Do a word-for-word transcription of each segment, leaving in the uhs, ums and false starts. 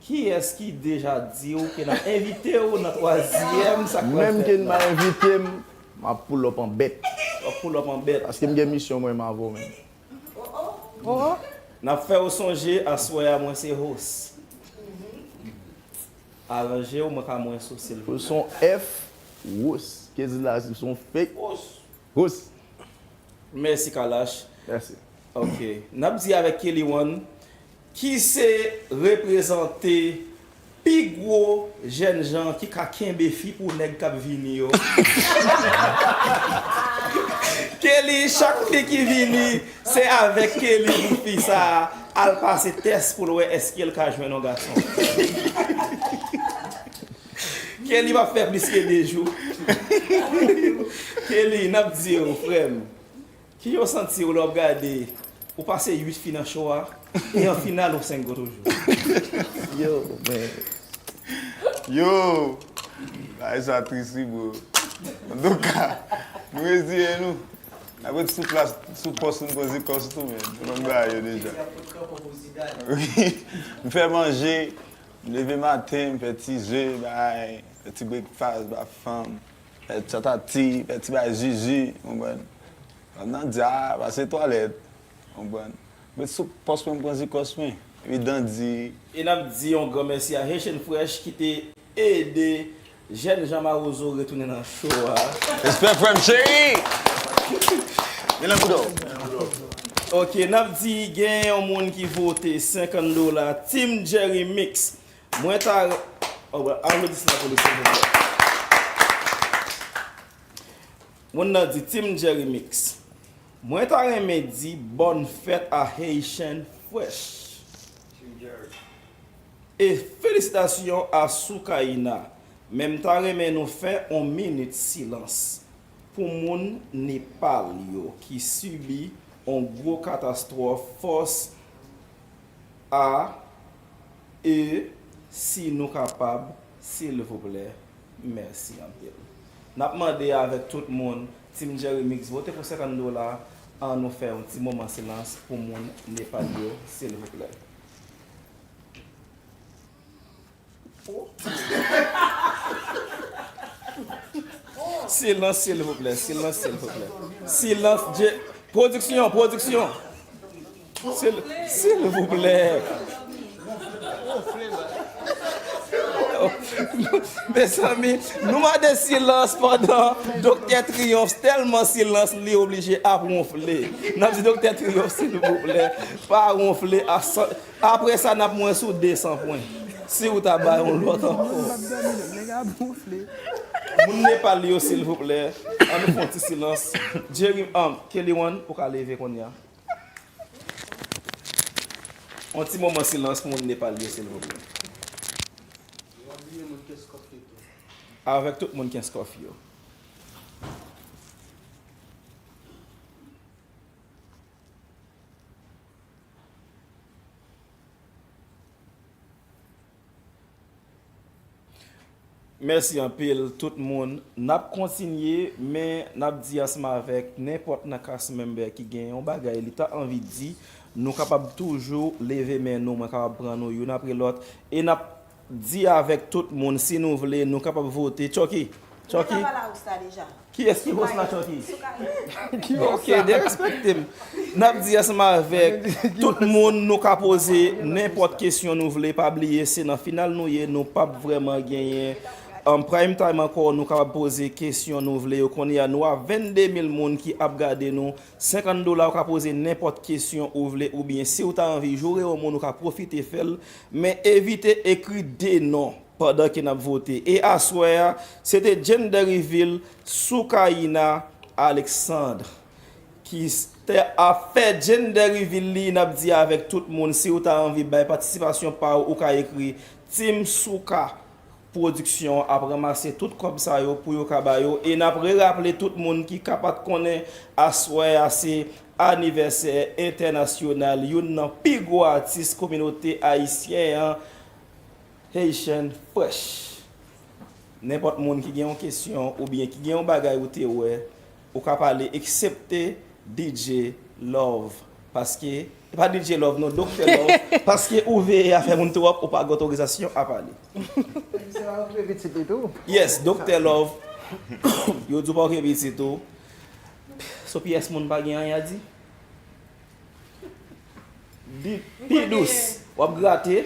Kiyès ki deja di w ke n ap envite w nan twazyèm sa k pral fèt la? Menm ke n pa envite m, m ap pull up an bèt. W ap pull up an bèt. Paske m gen misyon mwen, m avè w menm. N ap fè w sonje aswè a mwen se host. Aranje w, mwen ka mwen sou silvouplè. Ou se yon F, host. Kezi la, se yon fake host. Mèsi Kalash. Mèsi. Ok. N ap di avèk Kelly One, ki se reprezante pi gwo jènjan ki ka kenbe fi pou nèg k ap vini yo. Kelly, chak fi ki vini, se avèk Kelly pou fi sa a al pase tès pou l wè èske l ka jwenn yon gason. Kelly p ap fè plis ke de jou. Kelly, n ap di w, frè m, kijan w santi w lè w ap gade ou pase uit fi nan show a, e an final ou senk go toujou? Yo, men. Yo! Bagay sa tris wi, bro. Antouka, nou reziye nou. N ap ret sou plas, sou pòs nou, poze kò sou tou, men. Nou konn bagay yo deja. Wi. M fè manje, m leve maten, m fè ti ze, bay, fè ti breakfast, ba fanm, fè tatati, fè ti bay zizi, w konprann? Nan dya, pase twalèt, w konprann? Met sou pòs mwen, m pran zikòs mwen. Epi dandi. E n ap di yon gran mèsi a Haitian Fresh ki te ede jènjan mawozo retounen nan show a. Respè frè m cheri! Gen lè pou dò. Ok, n ap di gen yon moun ki vote senkant dola, Team Jerry Mix. Mwen ta re-, oh, well, aplodisman pou li, silvouplè. Moun nan di, Team Jerry Mix. Mwen ta renmen di bòn fèt a Haitian Fresh. E felisitasyon a Soukaina. Men m ta renmen nou fè on minit silans pou moun Nepal yo ki sibi on gwo katastwòf fòs a, e si nou kapab, silvouplè, mèsi anpil. N ap mande avèk tout moun, Team Jerry Mix vote pou senkant dola, an nou fè yon ti moman silans pou moun Nepal yo, silvouplè. Silans, silvouplè, silans, silvouplè. Silans, je-, pwodiksyon, pwodiksyon. Sil-, silvouplè. Mezanmi, nou mande silans pandan Doktè Triyonf, tèlman silans li oblije ap wonfle. N ap di Doktè Triyonf, silvouplè, pa wonfle a san-, apre sa, n ap mwen sou de san pwen. Si ou ta bay yon lòt ankò. Moun Nepal yo, silvouplè, an nou fè yon ti silans. Jerry, um, Kelly One, ou ka leve kounye a. Yon ti moman silans pou moun Nepal yo, silvouplè. Avèk tout moun Kenskòf yo. Mèsi anpil tout moun. N ap kontinye, men n ap di ansanm avèk nenpòt nan cast member ki gen yon bagay li ta anvi di, nou kapab toujou leve men nou, mwen kapab pran nou youn apre lòt, e n ap di avèk tout moun, si nou vle, nou kapab vote. Chucky, Chucky. Kiyès ki host la, Chucky? Ok, derespekte m. N ap di ansanm avèk tout moun, nou ka poze nenpòt kesyon nou vle. Pa bliye, se nan final nou ye, nou p ap vrèman genyen, um, prime time ankò. Nou kapab poze kesyon nou vle yo. Kounye a, nou a vennde mil moun ki ap gade nou. Senkant dola, ou ka poze nenpòt kesyon ou vle, oubyen si w ta anvi joure yon moun, ou ka pwofite fè l. Men evite ekri de non pandan ke n ap vote. E aswè a, se te gender reveal Soukaina Alexandre ki s-, te ap fè gender reveal li. N ap di avèk tout moun, si w ta anvi bay patisipasyon pa w, ou ka ekri Team Souka Production ap ranmase tout kòb sa yo pou yo ka ba yo. E n ap reraple tout moun ki ka pa t konnen, aswè a se anivèsè entènasyonal youn nan pi gwo atis kominote ayisyen an, Haitian Fresh. Nenpòt moun ki gen yon kesyon oubyen ki gen yon bagay ou te wè, ou ka pale, eksepte D J Love, paske E pa D J Love non, Doktè Love. Paske ou veye afè moun twòp, ou pa gen otorizasyon a pale. Se pa okipe pitit li tou. Yes, Doktè Love. Yo di w pa okipe pitit ou. So pyès moun pa gen anyen a di. Di, pi dous. W ap grate,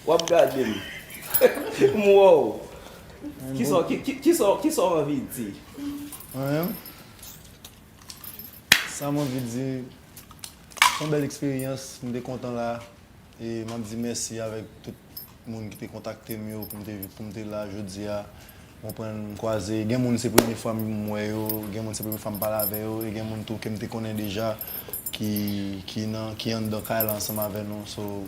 w ap gade m. M wè w. Kisa w- ki- ki- kisa w- kisa w anvi di? Mwen menm, sa m anvi di, se yon bèl eksperyans, m te kontan la. E m ap di mèsi avèk tout moun ki te kontakte m yo pou m te pou m te la jodi a. Konprann, m kwaze, gen moun se premye fwa m wè yo, gen moun se premye fwa m pale avè yo, e gen moun tou ke m te konnen deja ki ki nan ki anndan kay la ansanm avè nou. So,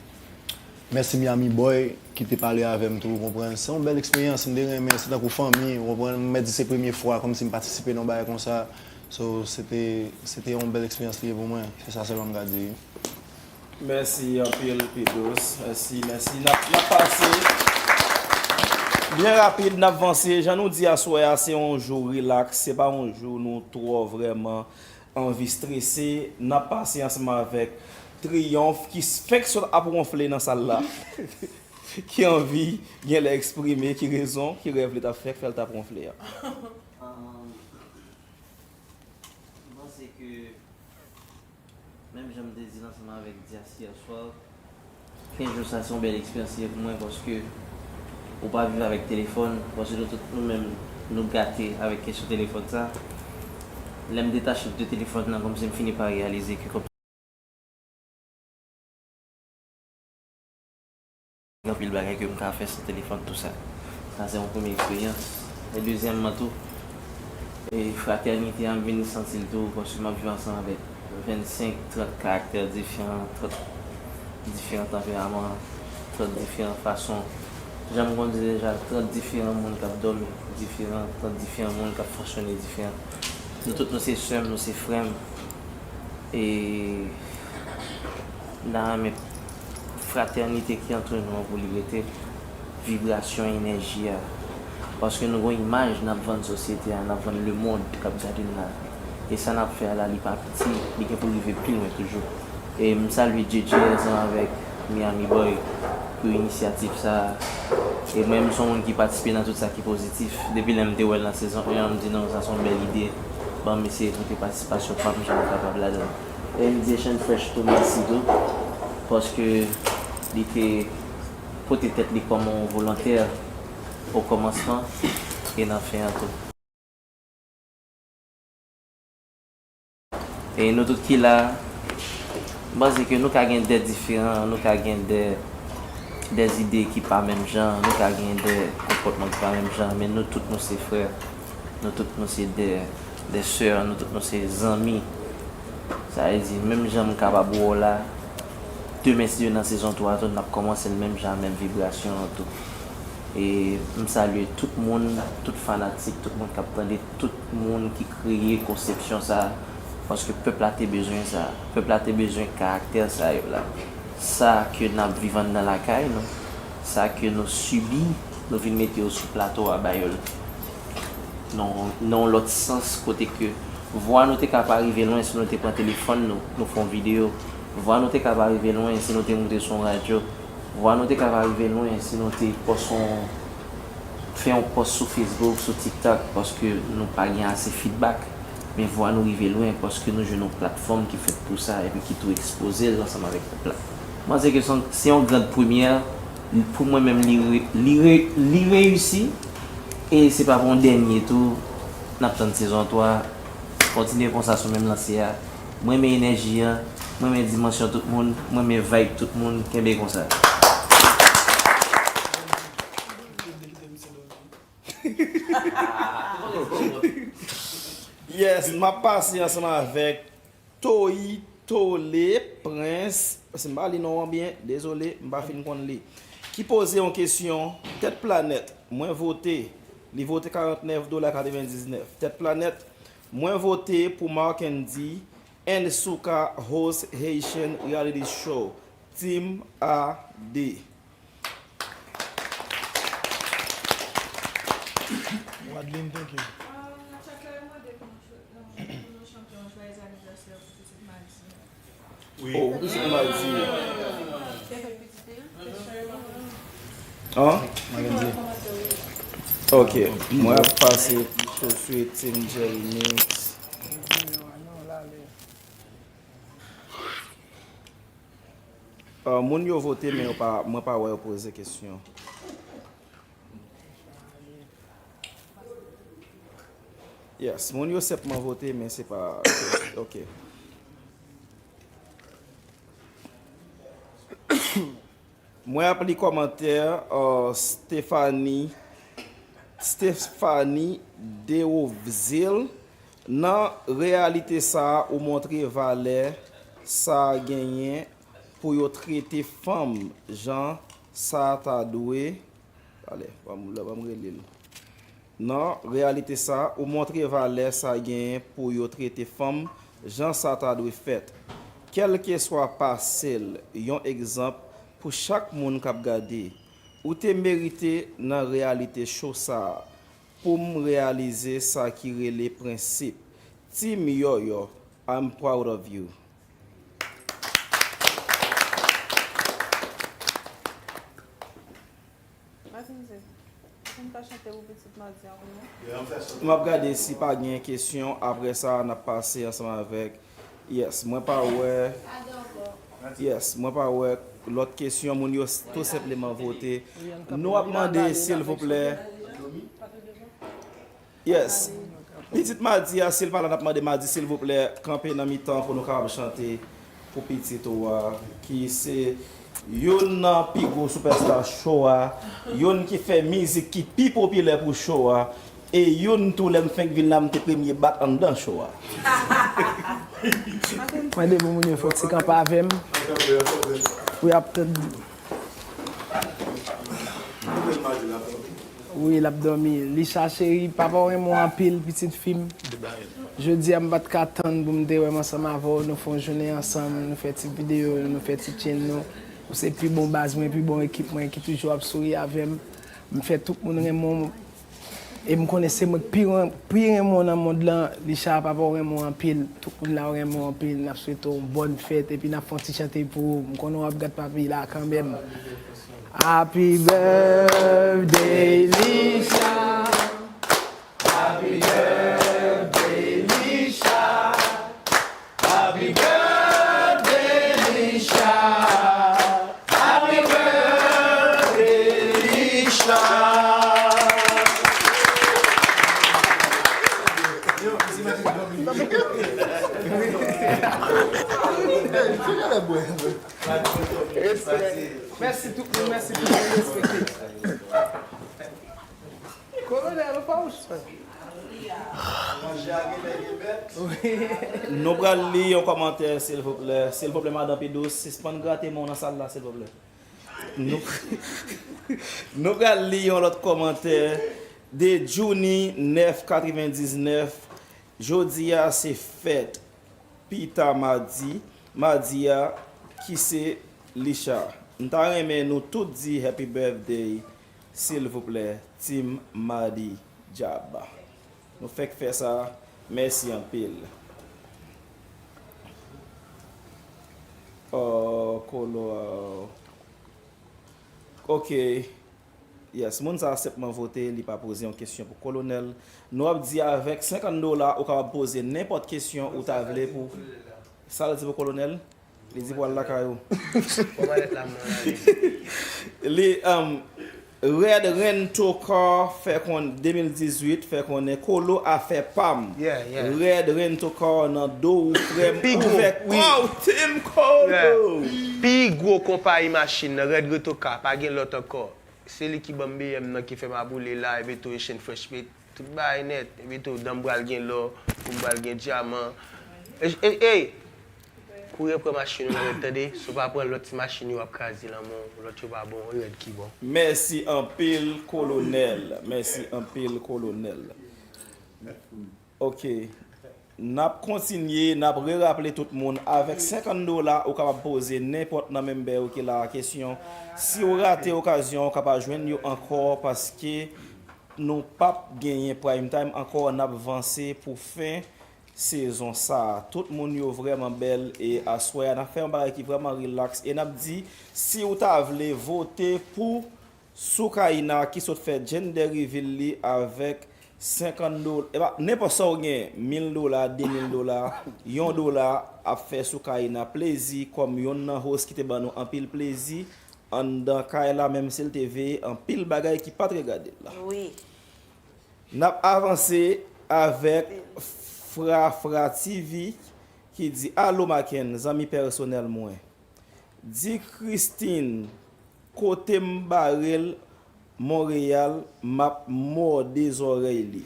mèsi Miami Boy ki te pale avè m tou, ou konprann. Se yon bèl eksperyans, m te renmen, se tankou fanmi, ou konprann. M mèt di se premye fwa kòmsi m patisipe nan yon bagay konsa. So, se te se te yon bèl eksperyans li ye pou mwen. Se sa sèlman m ka di. Mèsi anpil, P Dous. Mèsi, mèsi. N ap, n ap pase. Byen rapid, n ap vanse. Jan nou di aswè a, se yon jou rilaks. Se pa yon jou nou twò vrèman anvi strese. N ap pase ansanm avèk Triyonf ki fenk sot ap wonfle nan sal la. Ki anvi genlè eksprime ki rezon, ki rèv li t ap fè k fè l t ap wonfle a. M panse ke, menm jan m te di l ansanm avèk Dias yè swa, kenz jou sa se yon bèl eksperyans li ye pou mwen paske ou pa viv avèk telefòn, paske nou tout nou menm nou gate avèk kesyon telefòn sa. Lè m detache de telefòn nan, kòmsi m fini pa reyalize ke kòm Gen anpil bagay ke m ka fè san telefòn, tou sa. Sa se yon premye eksperyans. E dezyèmman tou, e fratènite a m vin santi l tou, paske m ap viv ansanm avèk vennsenk, trant karaktè diferan, trant diferan tanperaman, trant diferan fason. Jan m konn di deja, trant diferan moun k ap dòmi diferan, trant diferan moun k ap fonksyone diferan. Nou tout nou se sè m, nou se frè m. E n a renmen fratènite ki antre nou an pou li rete, vibrasyon enèji a. Paske nou gon imaj n ap vann sosyete a, n ap vann lemonn k ap gade n la. E sa n ap fè a la, li pa piti, li gen pou l rive pi lwen toujou. E m salye Djedje ansanm avèk Miami Boy pou inisyativ sa a. E mwen menm, m se yon moun ki patisipe nan tout sa ki pozitif. Depi lè m te wè l nan sezon en an, m di non, sa se yon bèl ide. Ban m eseye pote patisipasyon pa m jan m kapab ladan l. E m di Echann Fresh tou mèsi tou, paske li te pote tèt li kòm yon volontè o kòmansman e nan fen an tou. E nou tout ki la, m panse ke nou ka gen dè diferan, nou ka gen dè dè ide ki pa menm jan, nou ka gen dè konpòtman ki pa menm jan, men nou tout nou se frè, nou tout nou se dè dè sè, nou tout nou se zanmi. Sa vle di, menm jan m kapab wè w la, demen si Dye nan sezon twa tou, n ap kòmanse l menm jan, menm vibrasyon an tou. E m salye tout moun, tout fanatik, tout moun k ap tande, tout moun ki kreye konsepsyon sa, paske pèp la te bezwen sa. Pèp la te bezwen karaktè sa yo la. Sa ke n ap viv anndan lakay nou, sa ke nou sibi, nou vin mete yo sou plato a ba yo l. Nan nan yon lòt sans, kote ke vwa nou te ka pa rive lwen si nou te pran telefòn nou, nou fè yon videyo. Vwa nou te ka pa rive lwen si nou te moute sou yon radyo. Vwa nou te ka pa rive lwen si nou te pòs yon fè yon pòs sou Facebook, sou TikTok, paske nou pa gen ase feedback. Men vwa nou rive lwen paske nou jwenn yon platfòm ki fèt pou sa epi ki tou ekspoze l ansanm avèk pèp la. M panse ke se yon se yon grand premyè. Pou mwen menm, li re- li re- li reyisi. E se pa pou yon dènye tou. N ap tann sezon twa. Kontinye konsa sou menm lanse a. M renmen enèji an. M renmen dimansyon tout moun. M renmen vibe tout moun. Kenbe konsa. Yes, m ap pase ansanm avèk Toyi Tole Prince, si m pa li non an byen, dezole, m pa fin konn li. Ki poze yon kesyon, Tèt Planèt, mwen vote, li vote karantnèf dola katrevendiznèf. Tèt Planèt, mwen vote pou Marckendy and Souka host Haitian reality show, Team A D. Wadlin, thank you. Chak lè yo mande pou nou chwa- pou nou chante yon joyeux anniversaire pou pitit Madi an. Oh, ou pitit madi. An? Ok. Mwen ap pase touswit Team Jerry Mix. Ah, moun yo vote, men yo pa, mwen pa wè yo poze kesyon. Yes, moun yo senpman vote, men se pa, ok. Mwen ap li kòmantè, uh, Stephanie, Stephanie Derovzil. Nan reyalite sa a, ou montre valè sa genyen pou yo trete fanm jan sa ta dwe. Ale, ban m, ban m rele l. Nan reyalite sa, ou montre valè sa genyen pou yo trete fanm jan sa ta dwe fèt. Kèlkeswa pase l, yon egzanp pou chak moun k ap gade. Ou te merite nan reyalite cho sa a. Pou m reyalize sa ki rele prensip. Team Yòyò, I'm proud of you. Mwen fin di, pou m ta chante pou pitit madi an pou nou. M ap gade si pa gen kesyon, apre sa, n ap pase ansanm avèk. Yes, mwen pa wè. Yes, mwen pa wè lòt kesyon, moun yo s- tou senpleman vote. Nou ap mande, silvouplè. Yes. Pitit madi a, si l pa la, n ap mande madi, silvouplè, kanpe nan mitan pou nou kapab chante pou pitit ou a, ki se youn nan pi gwo sipèsta cho a, youn ki fè mizik ki pi popilè pou cho a, e youn tou lè m fenk vin la, m te premye bat anndan cho a. Mande pou moun yo fè ti kanpe avè m. Pou y ap tann. Wi, l ap dòmi. Licha cheri, papa w renmen w anpil, pitit fi m. Jodi a, m pa t ka tann pou m te wè m ansanm avè w. Nou fè yon jounen ansanm, nou fè ti videyo, nou fè ti tchenn nou. Ou se pi bon baz mwen, pi bon ekip mwen ki toujou ap souri avè m. M fè tout moun renmen w. E m konnen se mwen k pi ren- pi renmen w nan mond lan. Licha, papa w renmen w anpil. Tout moun la yo renmen w anpil. N ap swete w yon bòn fèt epi n ap fè yon ti chante pou ou. M konnen w ap gad papi la kanmenm. Happy birthday, Lisha. Happy birthday, Lisha. Happy birthday, Lisha. Happy birthday, Lisha. Respè. Mèsi tout moun, mèsi tout moun, respekte. Kolonèl, ou pa ou chè? Nou pral li yon kòmantè, silvouplè. Silvouplè, madan Pidous, sispann grate men w nan sal la, silvouplè. Nou, nou pral li yon lòt kòmantè de Juni nèf katrevendiznèf. Jodi a se fèt. Pita madi, madi a, ki se Lisha. M ta renmen nou tout di happy birthday, silvouplè, Team Madi Djab. Nou fèk fè sa, mèsi anpil. Oh, Kolo, oh. Ok. Yes, moun sa a senpman vote, li pa poze yon kesyon pou Kolonèl. Nou ap di avèk senkant dola, ou kapab poze nenpòt kesyon ou ta vle pou. Sa l di pou Kolonèl? Li di pou al lakay ou. Li, um, Red Rent a Car fè konn, de mil dizuit fè konnen Kolo afè pa m. Yeah, yeah. Red Rent a Car nan do ou frè m. Pi gwo, ouvè wi. Kò w, Team Kolo. Yeah. Pi gwo konpayi machin nan, Red Rent a Car, pa gen lòt ankò. Se li ki ban m B M nan ki fè m ap boule la, epi tou Asian Fresh Meat, tout bagay nèt, epi tou dan m pral gen lò, kou m pral gen dyaman. E, e, e, kouri pran machin ou nan rèd, tande, si w pa pran lòt ti machin yo ap kraze lan men w, lòt yo pa bon, rèd ki bon. Mèsi anpil, Kolonèl. Mèsi anpil, Kolonèl. Ok. N ap kontinye, n ap reraple tout moun, avèk senkant dola, ou kapab poze nenpòt nan menm bè yo ki la a kesyon. Si w rate okazyon, w ka pa jwenn yo ankò, paske nou p ap genyen prime time ankò, n ap vanse pou fen sezon sa a. Tout moun yo vrèman bèl e aswè a n ap fè yon bagay ki vrèman rilaks e n ap di si w ta vle vote pou Soukaina ki sot fè gender reveal li avèk senkant dola, epa, nenpòt sa w gen, mil dola, de mil dola, yon dola ap fè Soukaina plezi kòm yonn nan host ki te ban nou anpil plezi anndan kay la, menm si l te veye anpil bagay ki pa t regade l la. Wi. N ap avanse avèk Fra Fra T V ki di, Alo Maken, zanmi pèsonèl mwen. Di Christine kote m bare l Monreyal, m ap mòde zòrèy li.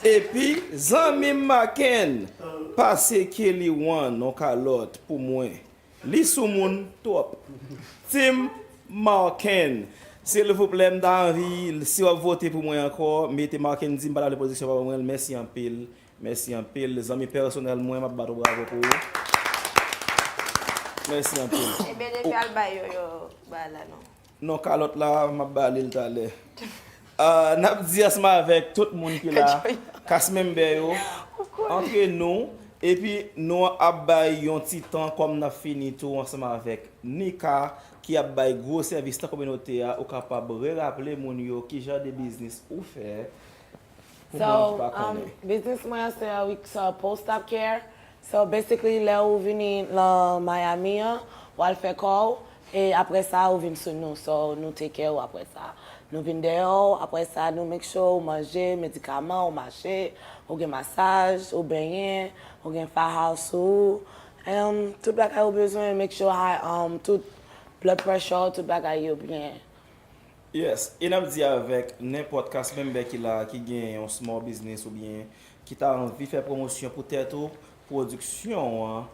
Epi, zanmi m Maken, pase Kelly One yon kalòt pou mwen. Li soumoun twòp. Team Marken. Silvouplè, m ta anvi, si w ap vote pou mwen ankò, mete Marken di m pa ta vle pwodiksyon pa ban mwen l. Mèsi anpil. Mèsi anpil. Zanmi pèsonèl mwen, m ap bat w bravo pou ou. Mèsi anpil. Ebyen, depi al bay yo, yo ba la non. Non, kalòt la, m ap ba li l talè. Ah, n ap di ansanm avèk tout moun ki la, cast member yo, antre nou, epi nou ap bay yon ti tan kòm n ap fini tou ansanm avèk Nika ki ap bay gwo sèvis nan kominote a, ou kapab reraple moun yo ki jan de biznis ou fè pou moun ki pa konnen. So, um, biznis mwen an se a wi, sa Post Stop Care. So, basically, lè ou vini nan Miami an, w al fè kò w, e apre sa, ou vin sou nou. So, nou take care w apre sa. Nou vin dèyè w, apre sa, nou make sure ou manje, medikaman, ou mache, ou gen masaj, ou benyen, ou gen faja sou ou. Em, tout bagay ou bezwen, make sure high, um, tout blood pressure, tout bagay yo byen. Yes, e n ap di avèk nenpòt cast member ki la, ki gen yon small business oubyen ki ta anvi fè pwomosyon pou tèt ou, pwodiksyon an,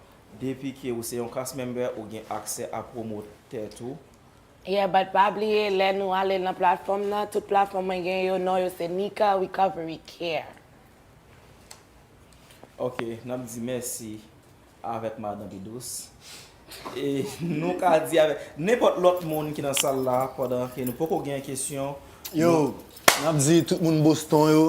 depi ke ou se yon cast member, ou gen aksè a pwomot tèt ou. Yeah, but pa bliye, lè nou ale nan platfòm nan, tout platfòm mwen gen yo, non yo se Nika Recovery Care. Ok, n ap di mèsi avèk madan pi dous. E nou ka di avèk nenpòt lòt moun ki nan sal la, pandan ke nou poko gen kesyon. Yo, n ap di tout moun Boston yo,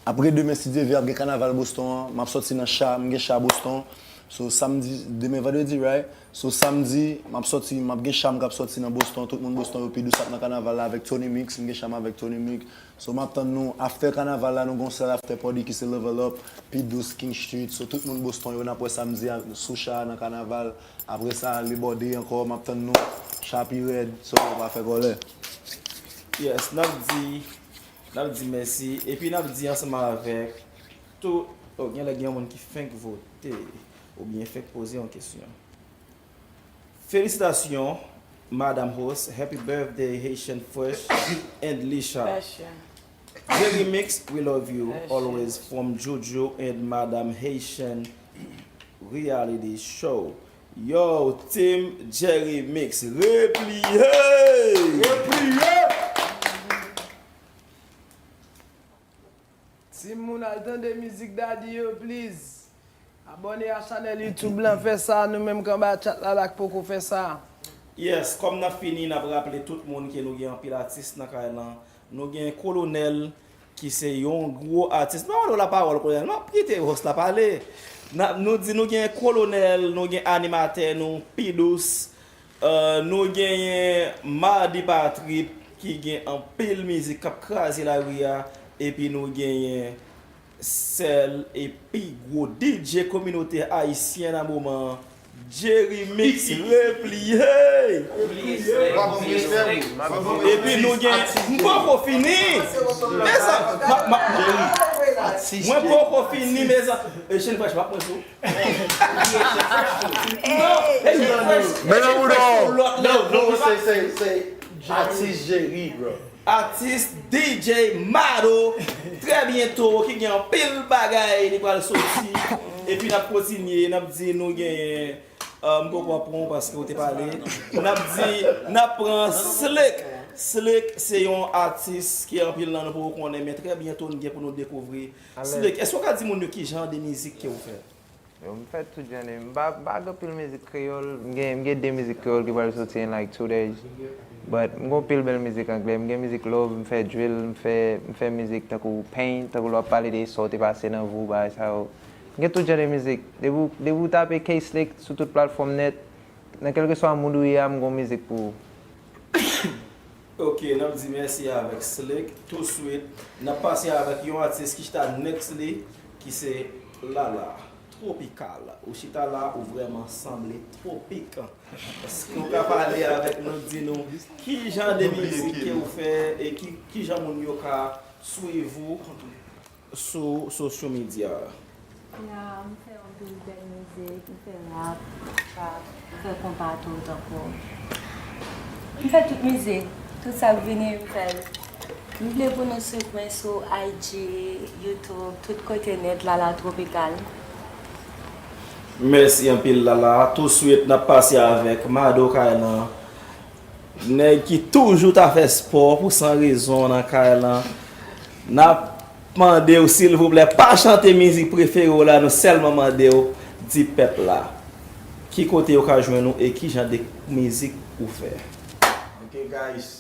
apre demen, si Dye vle, ap gen kanaval Boston an. M ap sòti nan cha, m gen cha Boston. So, samdi, demen vandredi, right? So, samdi, m ap sòti, m ap gen cha m k ap sòti nan Boston. Tout moun Boston yo, pi dous ap nan kanaval la avèk Tony Mix. M gen cha m avèk Tony Mix. So, m ap tann nou. After kanaval la, nou gon sèl after party ki se Level Up, pi dous King Street. So, tout moun Boston yo, n ap wè samdi a sou cha a nan kanaval. Apre sa, li bòde ankò, m ap tann nou. Cha pi rèd, so, pa fè kòlè. Yes, n ap di, n ap di mèsi. Epi n ap di ansanm avèk tout, oh, genlè gen yon moun ki fenk vote oubyen fenk poze yon kesyon. Felisitasyon, Madam Host. Happy birthday, Haitian Fresh and Lisha. Jerry Mix, we love you always from Jojo and Madam Haitian Reality Show. Yo, Team Jerry Mix, repliye! Repliye! Timoun, al tande mizik Daddy yo, please. Abòne a chanèl YouTube lan, fè sa, nou menm k anba chat la la k poko fè sa. Yes, kòm n ap fini, n ap raple tout moun ke nou gen anpil atis nan kay lan. Nou gen Kolonèl, ki se yon gwo atis. M pa mande w lapawòl, Kolonèl, m ap kite host la pale. N ap, nou di nou gen Kolonèl, nou gen animatè nou, Pi Dous, Euh, nou genyen Mardi Patrip ki gen anpil mizik k ap kraze lari a, epi nou genyen sèl e pi gwo D J kominote ayisyen nan moman an, Jerry Mix repliye! Epi nou gen, m poko fini! Mezanmi, m ap, m ap, mwen poko fini, mezanmi. E Shane Fresh, m ap pran sou. Non, e Shane Fresh, e Shane Fresh se yon lòt level. Non, non, se, se, se atis Jerry, bro. Atis D J Mado, trè byento, ki gen anpil bagay li pral soti. Epi n ap kontinye, n ap di nou genyen, euh, m poko ap pran w paske w te pale. N ap di, n ap pran Slick. Slick se yon atis ke anpil nan nou poko konnen, men trè byento n gen pou nou dekouvri. Slick, èske w ka di moun yo ki jan de mizik ke w fè? Yo, m fè tout jan de, m pa, m pa gen anpil mizik kreyòl, m gen, m gen de mizik kreyòl ki pral soti in like two days. But m gen anpil bèl mizik anglè, m gen mizik love, m fè drill, m fè, m fè mizik tankou pain, tankou lè w ap pale de sa w te pase nan vi w, bagay sa yo. M gen tout jan de mizik. Depi w, depi w tape K-Slick sou tout platfòm nèt, nan kèlkeswa mood ou ye a, m gen yon mizik pou ou. Ok, n ap di mèsi avèk Slick. Touswit, n ap pase avèk yon atis ki chita next li, ki se Lala Tropical. Ou chita la, ou vrèman sanble tropik. Èske w ka pale avèk nou, di nou ki jan de mizik ke w fè e ki, ki jan moun yo ka swiv ou sou social media? Ya, m fè anpil bèl mizik, m fè rap, trap, m fè konpa tou tankou. M fè tout mizik, tout sa k vini m fè l. M vle pou nou swiv mwen sou I G, YouTube, tout kote nèt Lala Tropical. Mèsi anpil Lala. Touswit n ap pase avèk Mado Kay lan. Nèg ki toujou ta fè spò pou san rezon nan kay lan. N ap mande w silvouplè pa chante mizik prefere w la, nou sèlman mande w di pèp la ki kote yo ka jwenn ou e ki jan de mizik ou fè. Ok guys,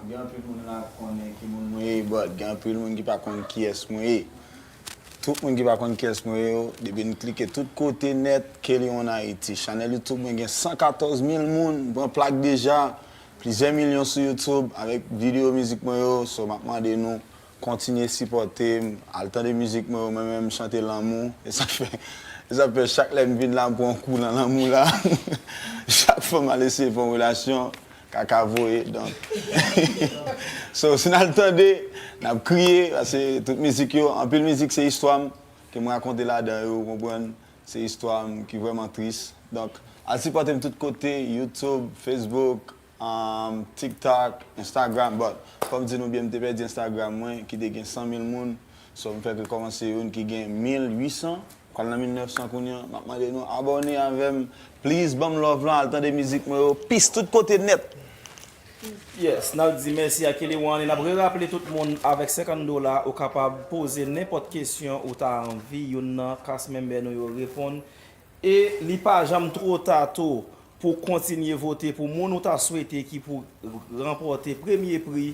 gen anpil moun la k konnen ki moun mwen ye, but gen anpil moun ki pa konn kiyès mwen ye. Tout moun ki pa konn kiyès mwen ye yo, depi n klike tout kote nèt, Kelly on Haiti. Chanèl YouTube mwen gen san katòz mil moun, m pran plak deja, plizyè milyon sou YouTube avèk videyo mizik mwen yo, so m ap mande nou kontinye sipòte m, al tande mizik mwen yo, mwen menm m chante lanmou, e sa fè, e sa fè chak lè m vin la m pran kou nan lanmou la, chak fwa m al eseye fè yon relasyon, kaka voye, donk. So, si n al tande, n ap kriye, paske tout mizik yo, anpil mizik se istwa m, ke m rakonte ladan yo, ou konprann, se istwa m ki vrèman tris. Donk, al sipòte m tout kote, YouTube, Facebook, um, TikTok, Instagram, but fò m di nou byen, m te pèdi Instagram mwen, ki te gen san mil moun, so m fèk rekòmanse youn ki gen mil uit san, pral nan mil nèf san kounye a, m ap mande nou abòne avè m, please, ban m love lan, al tande mizik mwen yo, peace tout kote nèt. Yes, n ap di mèsi a Kelly One e n ap reraple tout moun avèk senkant dola ou kapab poze nenpòt kesyon ou ta anvi youn nan cast member nou yo reponn. E li pa janm twò ta tou pou kontinye vote pou moun ou ta swete ki pou ranpòte premye pri,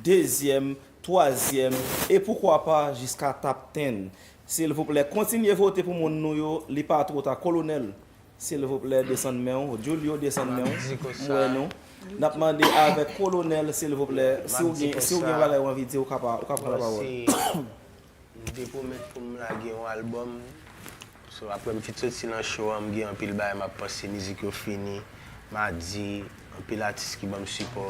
dezyèm, twazyèm e poukwa pa jiska top ten. Silvouplè kontinye vote pou moun nou yo, li pa twò ta. Kolonèl, silvouplè desann men w. Julio, desann men w. M wè nou. N ap mande avèk Kolonèl silvouplè, si w gen, si w gen bagay ou anvi di, ou ka, ou ka pran lapawòl. M te pwomèt pou m lage yon albòm. So, apre m fin soti nan show an, m gen anpil bagay m ap panse, mizik yo fini. Madi, anpil atis ki ban m sipò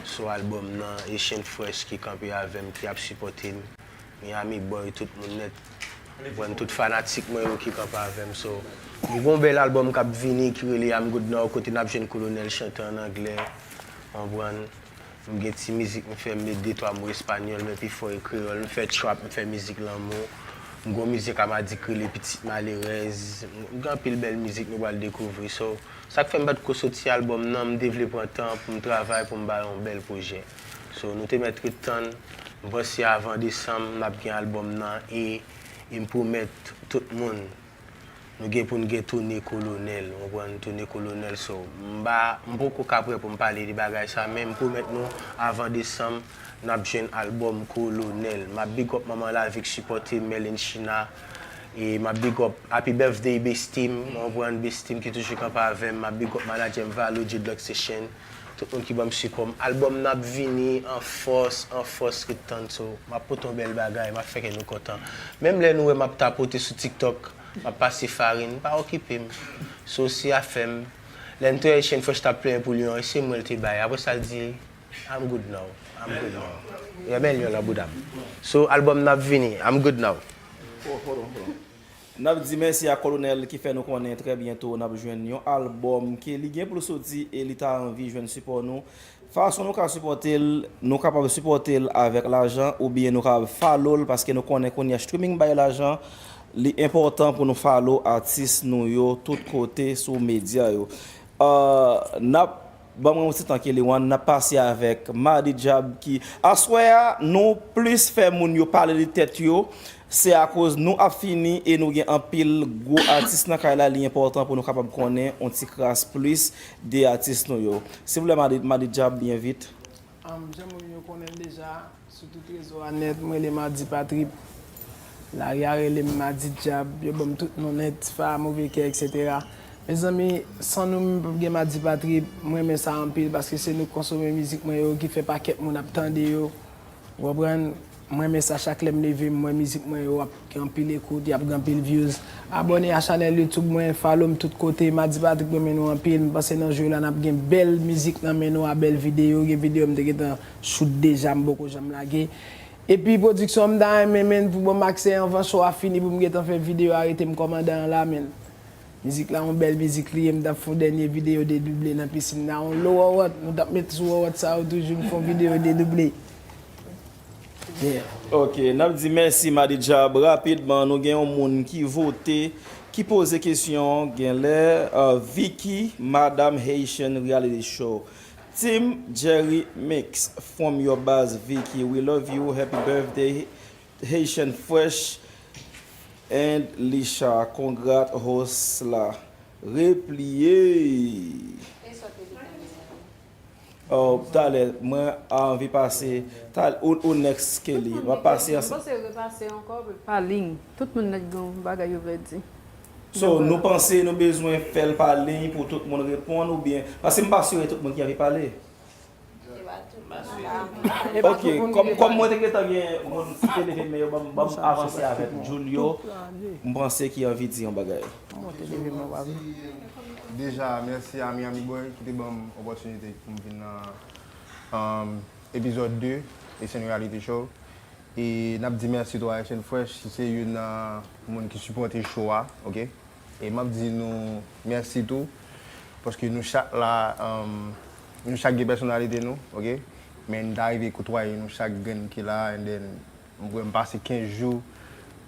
sou albòm nan, Asian Fresh ki kanpe avè m, ki ap sipòte m. Miami Boy, tout moun nèt. Konprann, tout fanatik mwen yo ki kanpe avè m. So, m gen yon bèl albòm k ap vini ki rele I'm Good Now, kote n ap jwenn Kolonèl chante an anglè. Konprann? M gen ti mizik m fè, m met de twa mo espanyòl, men pifò e kreyòl. M fè trap, m fè mizik lanmou. M gen yon mizik a Madi k rele Pitit Malerèz. M gen anpil bèl mizik nou pral dekouvri. So, sa k fè m pa t ko soti albòm nan, m te vle pran tan pou m travay, pou m ba yo yon bèl pwojè. So, nou te mèt ret tann. M panse avan desanm, n ap gen albòm nan e, e m pwomèt tout moun, nou gen pou n gen toune Kolonèl, w konprann, toune Kolonèl. So, m pa, m poko ka prè pou m pale de bagay sa, men m pwomèt nou, avan desanm, n ap jwenn albòm Kolonèl. M ap big up manman lavi k sipòte m, Merlin China, e m ap big up Happy Birthday Bestie m, w konprann, Bestie m ki toujou kanpe avè m. M ap big up manadjè m Valo, Dreadlock Session, tout moun ki ban m sipò m. Albòm nan ap vini an fòs, an fòs, ret tann. So, m ap pote yon bèl bagay, m ap fè kè nou kontan. Menm lè nou wè m ap tapote sou TikTok, m ap pase farin, pa okipe m. So, se afè m. Lè m te wè Asian Fresh t ap plenyen pou li an, e se mwen l te bay. Apre sa, l di, I'm good now, I'm good now. Yo men lyon nan bouda m. So, albòm nan ap vini, I'm good now. N ap di mèsi a Kolonèl ki fè nou konnen trè byento n ap jwenn yon albòm ke li gen pou l soti e li ta anvi jwenn sipò nou. Fason nou ka sipòte l, nou kapab sipòte l avèk lajan oubyen nou kapab follow l paske nou konnen kounye a streaming bay lajan, li enpòtan pou nou follow atis nou yo tout kote sou medya yo. N ap Ban mwen yon ti tan, Kelly One, n ap pase avèk Madi Djab ki, aswè a, nou plis fè moun yo pale de tèt yo. Se akoz nou ap fini e nou gen anpil gwo atis nan kay la, li enpòtan pou nou kapab konnen yon ti kras plis de atis nou yo. Silvouplè, Madi, Madi Djab, byen vit. Am, jan moun yo konnen m deja, sou tout rezo a nèt, m rele Madi Patrip. Lari a rele m Madi Djab, yo ban m tout non nèt, Tifa, Move Kè, etsetera. Mezanmi, san nou menm p ap gen Madi Patrip, m renmen sa anpil paske se nou k konsome mizik mwen yo ki fè pakèt moun ap tande yo. Ou konprann? M renmen sa, chak lè m leve, m wè mizik mwen yo ap gen anpil ekout, y ap gen anpil views. Abòne a chanèl YouTube mwen, follow m tout kote, Madi Patrick renmen nou anpil. M panse nan jou la n ap gen bèl mizik nan men nou a, bèl videyo, gen videyo m te gentan shoot deja, m poko janm lage. Epi pwodiksyon an m ta renmen, menn, pou ban m aksè anvan show a fini pou m gentan fè videyo a, rete m kòmandan an la, menn. Mizik la yon bèl mizik li ye, m t ap fè yon dènye videyo dedouble nan pisin nan, yon lo wòwòt, nou t ap met sou wòwòt sa yo toujou, m fè yon videyo dedouble. Yeah. Ok, n ap di mèsi Madi Djab. Rapidman, nou gen yon moun ki vote, ki poze kesyon, genlè, uh, Vicky, Madam Haitian Reality Show. Team Jerry Mix, from your baz Vicky, we love you, happy birthday Haitian Fresh and Lisha, congrat host la. Repliye. Oh, talè, mwen anvi pase. Talè, ou, ou next, Kelly. Tout moun gen kesyon. M ap pase ansanm. Mwen panse repase ankò, pa liy. Tout moun nèk gen yon bagay yo vle di. So, nou panse nou bezwen fè l pa liy pou tout moun reponn oubyen, paske m pa si tout moun ki anvi pale. Ok, kòm, kòm mwen te gentan gen moun ki te leve men yo, ban m, ban m avanse avèk Julio, m panse ki anvi di yon bagay. Deja, mèsi a Miami Boy ki te ban m opòtinite pou m vin nan, um, epizòd de Haitian Reality Show. E n ap di mèsi tou a Haitian Fresh, ki se youn nan moun ki sipòte show a, ok? E m ap di nou mèsi tou, paske nou chak la, um, nou chak gen pèsonalite nou, ok? Men n ta rive koutwaye nou chak grenn ki la, and then m kwè m pase kenz jou,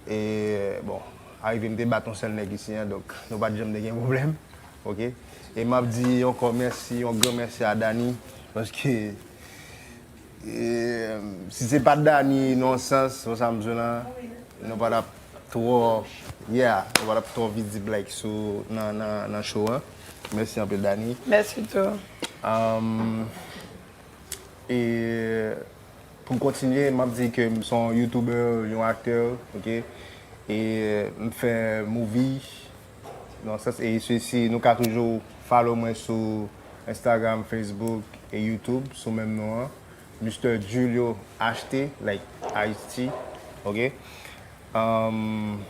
e bon, arive m te bat yon sèl nèg isi an, donk nou pa t janm te gen pwoblèm, ok? E m ap di ankò mèsi, yon gran mèsi a Dani, paske E, si se pa t Dani nan sans, wè sa m di w la, nou pa t ap twò, yeah, nou pa t ap twò vizib like sou, nan, nan, nan show an. Mèsi anpil, Dani. Mèsi tou. Um, e pou m kontinye, m ap di ke m se yon YouTuber, yon aktè, ok? E m fè movie, nan sans, e se si nou ka toujou follow mwen sou Instagram, Facebook e YouTube, sou menm non an. Mister Julio H T, like Ice T, ok? Um,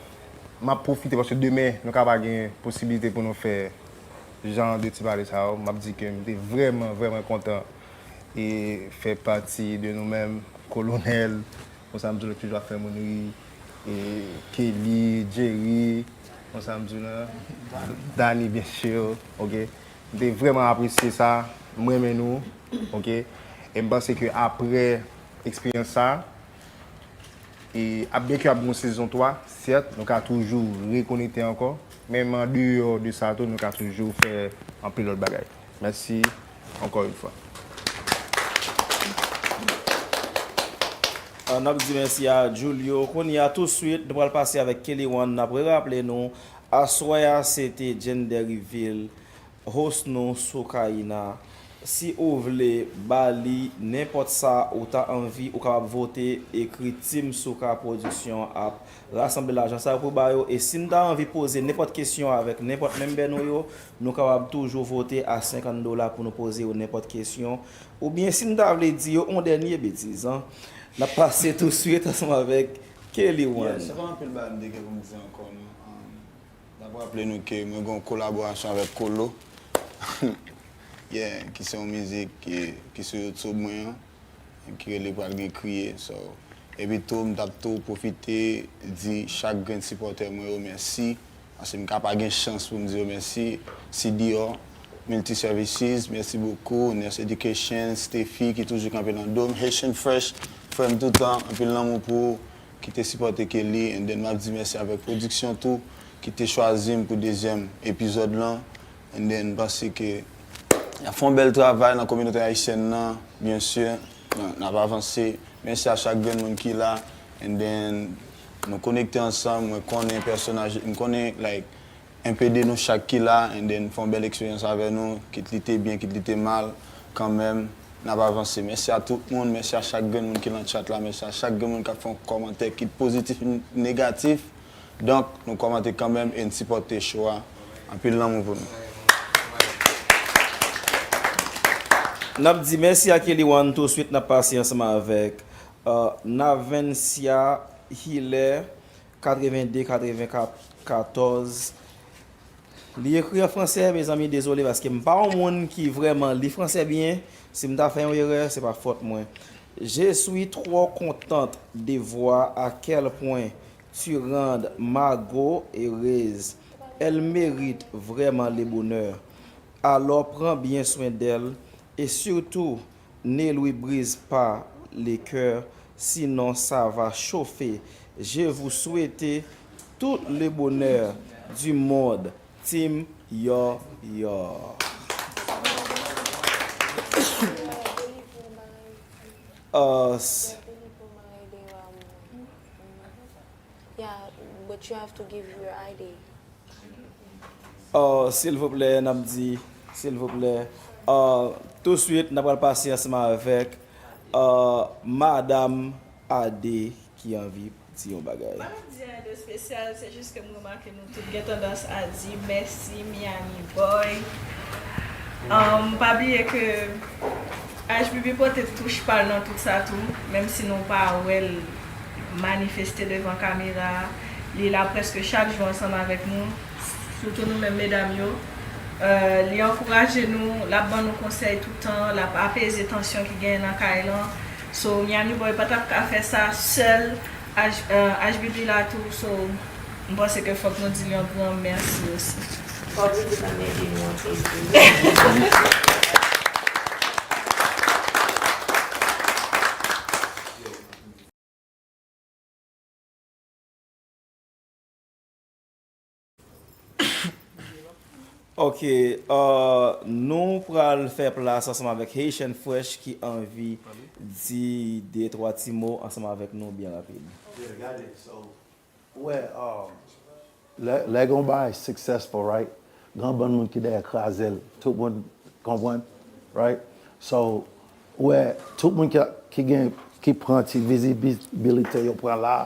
m ap pwofite paske demen, nou ka pa gen posiblite pou nou fè jan de ti pale sa yo. M ap di ke m te vrèman, vrèman kontan e fè pati de nou menm, Kolonèl, konsa m di nou toujou ap fè moun ri, e Kelly, Jerry, konsa m di nou, Dani, byen si, ok? M te vrèman apresye sa, m renmen nou, ok? E m panse ke apre eksperyans sa, e ap byen ke ap gen yon sezon twa, sèt, nou ka toujou rekonekte ankò, men an deyò de sa tou, nou ka toujou fè anpil lòt bagay. Mèsi ankò yon fwa. Ah, n ap di mèsi a Julio. Kounye a, tousuit, nou pral pase avèk Kelly One. N ap reraple nou, aswè a, se te Gender Reveal, host nou sou Kaina. Si ou vle ba li nenpòt sa ou ta anvi, ou kapab vote, ekri Team Souka Production ap rasanble lajan sa yo pou ba yo. E si n ta anvi poze nenpòt kesyon avèk nenpòt menbè nou yo, nou kapab toujou vote a senkant dola pou nou poze yo nenpòt kesyon. Oubyen si n ta vle di yo yon dènye betiz, an, n ap pase tousuit ansanm avèk Kelly One. Yeah, se pa anpil bagay m te gen pou m di ankò, non. Um, n ap raple nou ke mwen gen yon kolaborasyon avèk Kolo. Yeah, ki se yon mizik ki, ki sou YouTube mwen an, ki rele Pral Gen Kriye. So, epi tou, m t ap tou pwofite di chak grenn sipòtè mwen yo mèsi, paske m ka pa gen chans pou m di yo mèsi. Si Dior Multi Services, merci beaucoup. Nurse Education, Steffi, ki toujou kanpe nan do m. Haitian Fresh, frè m toutan, anpil lanmou pou ou, ki te sipòte Kelly. And then, m ap di mèsi avèk pwodiksyon tou, ki te chwazi m pou dezyèm epizòd lan. And then, m panse ke N ap fè yon bèl travay nan kominote ayisyèn nan, byen si. N, n ap avanse. Mèsi a chak grenn moun ki la. And then, nou konekte ansanm. Mwen konnen pèsonaj, m konnen, like, enpe de nou chak ki la, and then fè yon bèl eksperyans avè nou, kit li te byen, kit li te mal, kanmenm, n ap avanse. Mèsi a tout moun, mèsi a chak grenn moun ki lan chat la, mèsi a chak grenn moun k ap fè yon kòmantè, kit pozitif, negatif. Donk, nou kòmante kanmenm e n sipòte show a. Anpil lanmou pou nou. N ap di mèsi a Kelly One touswit, n ap pase ansanm avèk, euh, Navencia Hilaire, katreven de, katreven katòz. Li ekri an fransè, mezanmi, dezole, paske m pa yon moun ki vrèman li fransè byen. Si m ta fè yon erè, se pa fòt mwen. Je suis trop contente de voir à quel point tu rends Margot heureuse. Elle mérite vraiment le bonheur. Alors prends bien soin d'elle et surtout ne lui brise pas le cœur, sinon ça va chauffer. Je vous souhaite tout le bonheur du monde. Team Yo Yo. Uh, s- Yeah, but you have to give your I D. Uh, silvouplè, n ap di, silvouplè. Uh, touswit, n ap pral pase ansanm avèk, uh, Madam Ade ki anvi di yon bagay. Mwen pa di anyen de espesyal, se jis ke m remake nou tout gen tandans a di mèsi Miami Boy. Um, pa bliye ke H B B pote touch pa l nan tout sa tou, menm si nou pa wè l manifeste devan kamera. Li la prèske chak jou ansanm avèk nou, sitou nou menm medam yo. Euh, li ankouraje nou, l ap ban nou konsèy toutan, l ap apeze tansyon ki genyen nan kay lan. So, Miami Boy pa t ap ka fè sa sèl, H, euh, H B B la tou. So, m panse ke fòk nou di l yon gran mèsi osi. Fòk nou di l nan men vini yon Facebook. Ok, uh, nou pral fè plas ansanm avèk Haitian Fresh ki anvi di de twa ti mo ansanm avèk nou byen rapid. Yeah, got it. So, ou wè, um, lè, lè gen yon bagay successful, right? Gen yon bann moun ki dèyè kraze l. Tout moun konprann, right? So, ou wè, tout moun ki, ki gen, ki pran ti vizibilite yo pran la,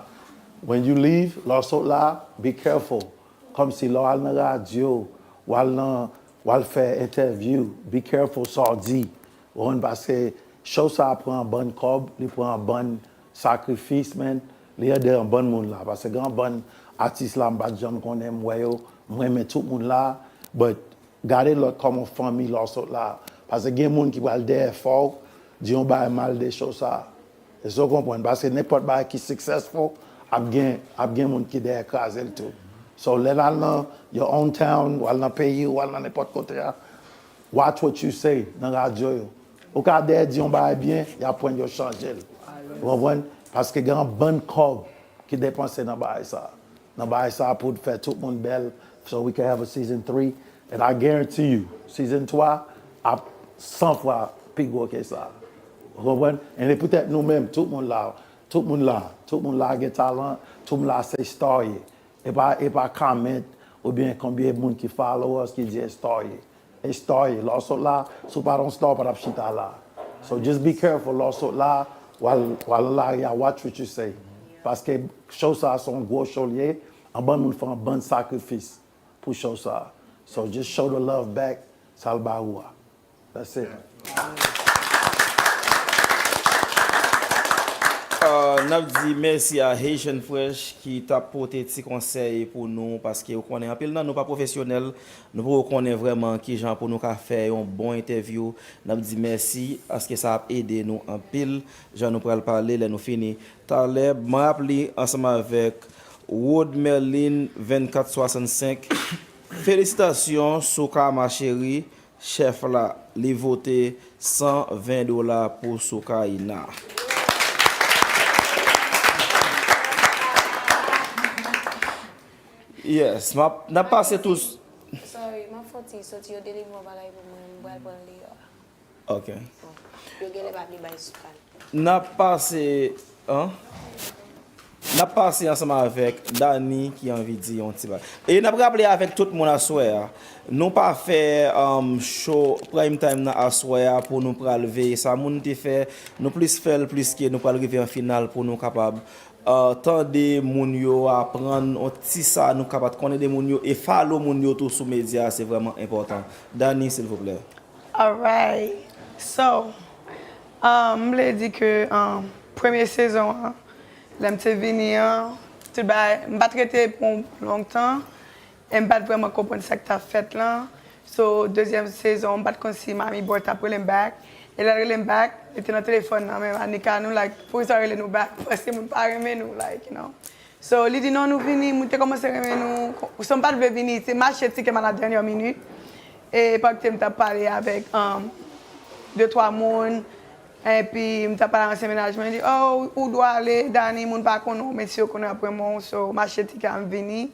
when you leave, lè w sot la, be careful. Kòmsi lè w al nan radyo, w al nan, w al fè entèvyou, be careful sa w di. Ou konprann? Paske show sa a pran yon bann kòb, li pran yon bann sakrifis, man. Li ede yon bann moun la. Paske gen yon bann atis la, m pa t janm konnen, m wè yo, m renmen tout moun la. But gade lòt kòman fanmi lè w sot la. Paske gen moun ki pral dèyè fò w di yon bagay mal de show sa. Èske w konprann? Paske nenpòt bagay ki successful, ap gen, ap gen moun ki dèyè kraze l tou. So, lè n al nan your own town, w al nan peyi w, w al nan nenpòt kote a, watch what you say nan radyo yo. Ou ka dèyè di yon bagay byen, y ap pran yo chanje l. Ou konprann? Paske gen yon bann kòb ki depanse nan bagay sa. Nan bagay sa pou fè tout moun bèl, so we can have a season three. And I guarantee you, season twa ap san fwa pi gwo ke sa. Ou konprann? And e poutèt nou menm, tout moun la, tout moun la, tout moun la gen talan, tout moun la se star ye. E pa, e pa comment oubyen konbyen moun ki follow us ki di e star ye. E star ye. Lè w sot la, si w pa t yon star, w pa t ap chita la. So just be careful lè w sot la, w al, w al nan lari a, watch what you say. Paske show sa se yon gwo show l ye, yon bann moun fè yon bann sakrifis pou show sa. So just show the love back, sa l ba ou a. That's it. Uh, n ap di mèsi a Haitian Fresh ki t ap pote ti konsèy pou nou, paske ou konnen anpil nan nou pa pwofesyonèl, nou poko konnen vrèman kijan pou nou ka fè yon bon entèvyou. N ap di mèsi, paske sa ap ede nou anpil, jan nou pral pale lè nou fini talè. M ap li ansanm avèk Wood Merlin vennkat swasannsenk. Felisitasyon, Souka ma chérie. Chèf la, li vote san ven dola pou Soukaina. Yes, m ap, n ap pase tou, Sorry, m ap fè yon ti soti, yo delivre yon bagay pou mwen, m pral pran l deyò a. Ok. Yo genlè pa vle bay sou kal. N ap pase, an? N ap pase ansanm avèk Dany ki anvi di yon ti bagay. E n ap raple avèk tout moun aswè a, nou pa fè um, show prime time nan aswè a pou nou pral veye sa moun te fè. Nou plis fè l plis ke nou pral rive an final pou nou kapab uh, tande moun yo, aprann yon ti sa nou kapab konnen de moun yo e follow moun yo tou sou medya, se vrèman enpòtan. Dany, silvouplè. Alright. So, um, m vle di ke um, premye sezon an, lè m te vini an, tout bagay, m pa t rete pou yon long tan, e m pa t vrèman konprann sa k t ap fèt lan. So, dezyèm sezon, m pa t konn si Mami Boy t ap rele m back. E lè l rele m back, li te nan telefòn nan men Anika, nou like, poukisa w rele nou back? Paske moun pa renmen nou, like, you know. So, li di non, nou vini, moun te kòmanse renmen nou. So, m pa t vle vini, se m achte tikè m a la dènyè minit. E pakte m t ap pale avèk um, de twa moun. Epi m t ap pale ak ansyen mennaj mwen, li di, oh, ou dwe ale, Dany, moun pa konnen w, men si yo konnen w ap renmen w. So, m achte tikè a, m vini.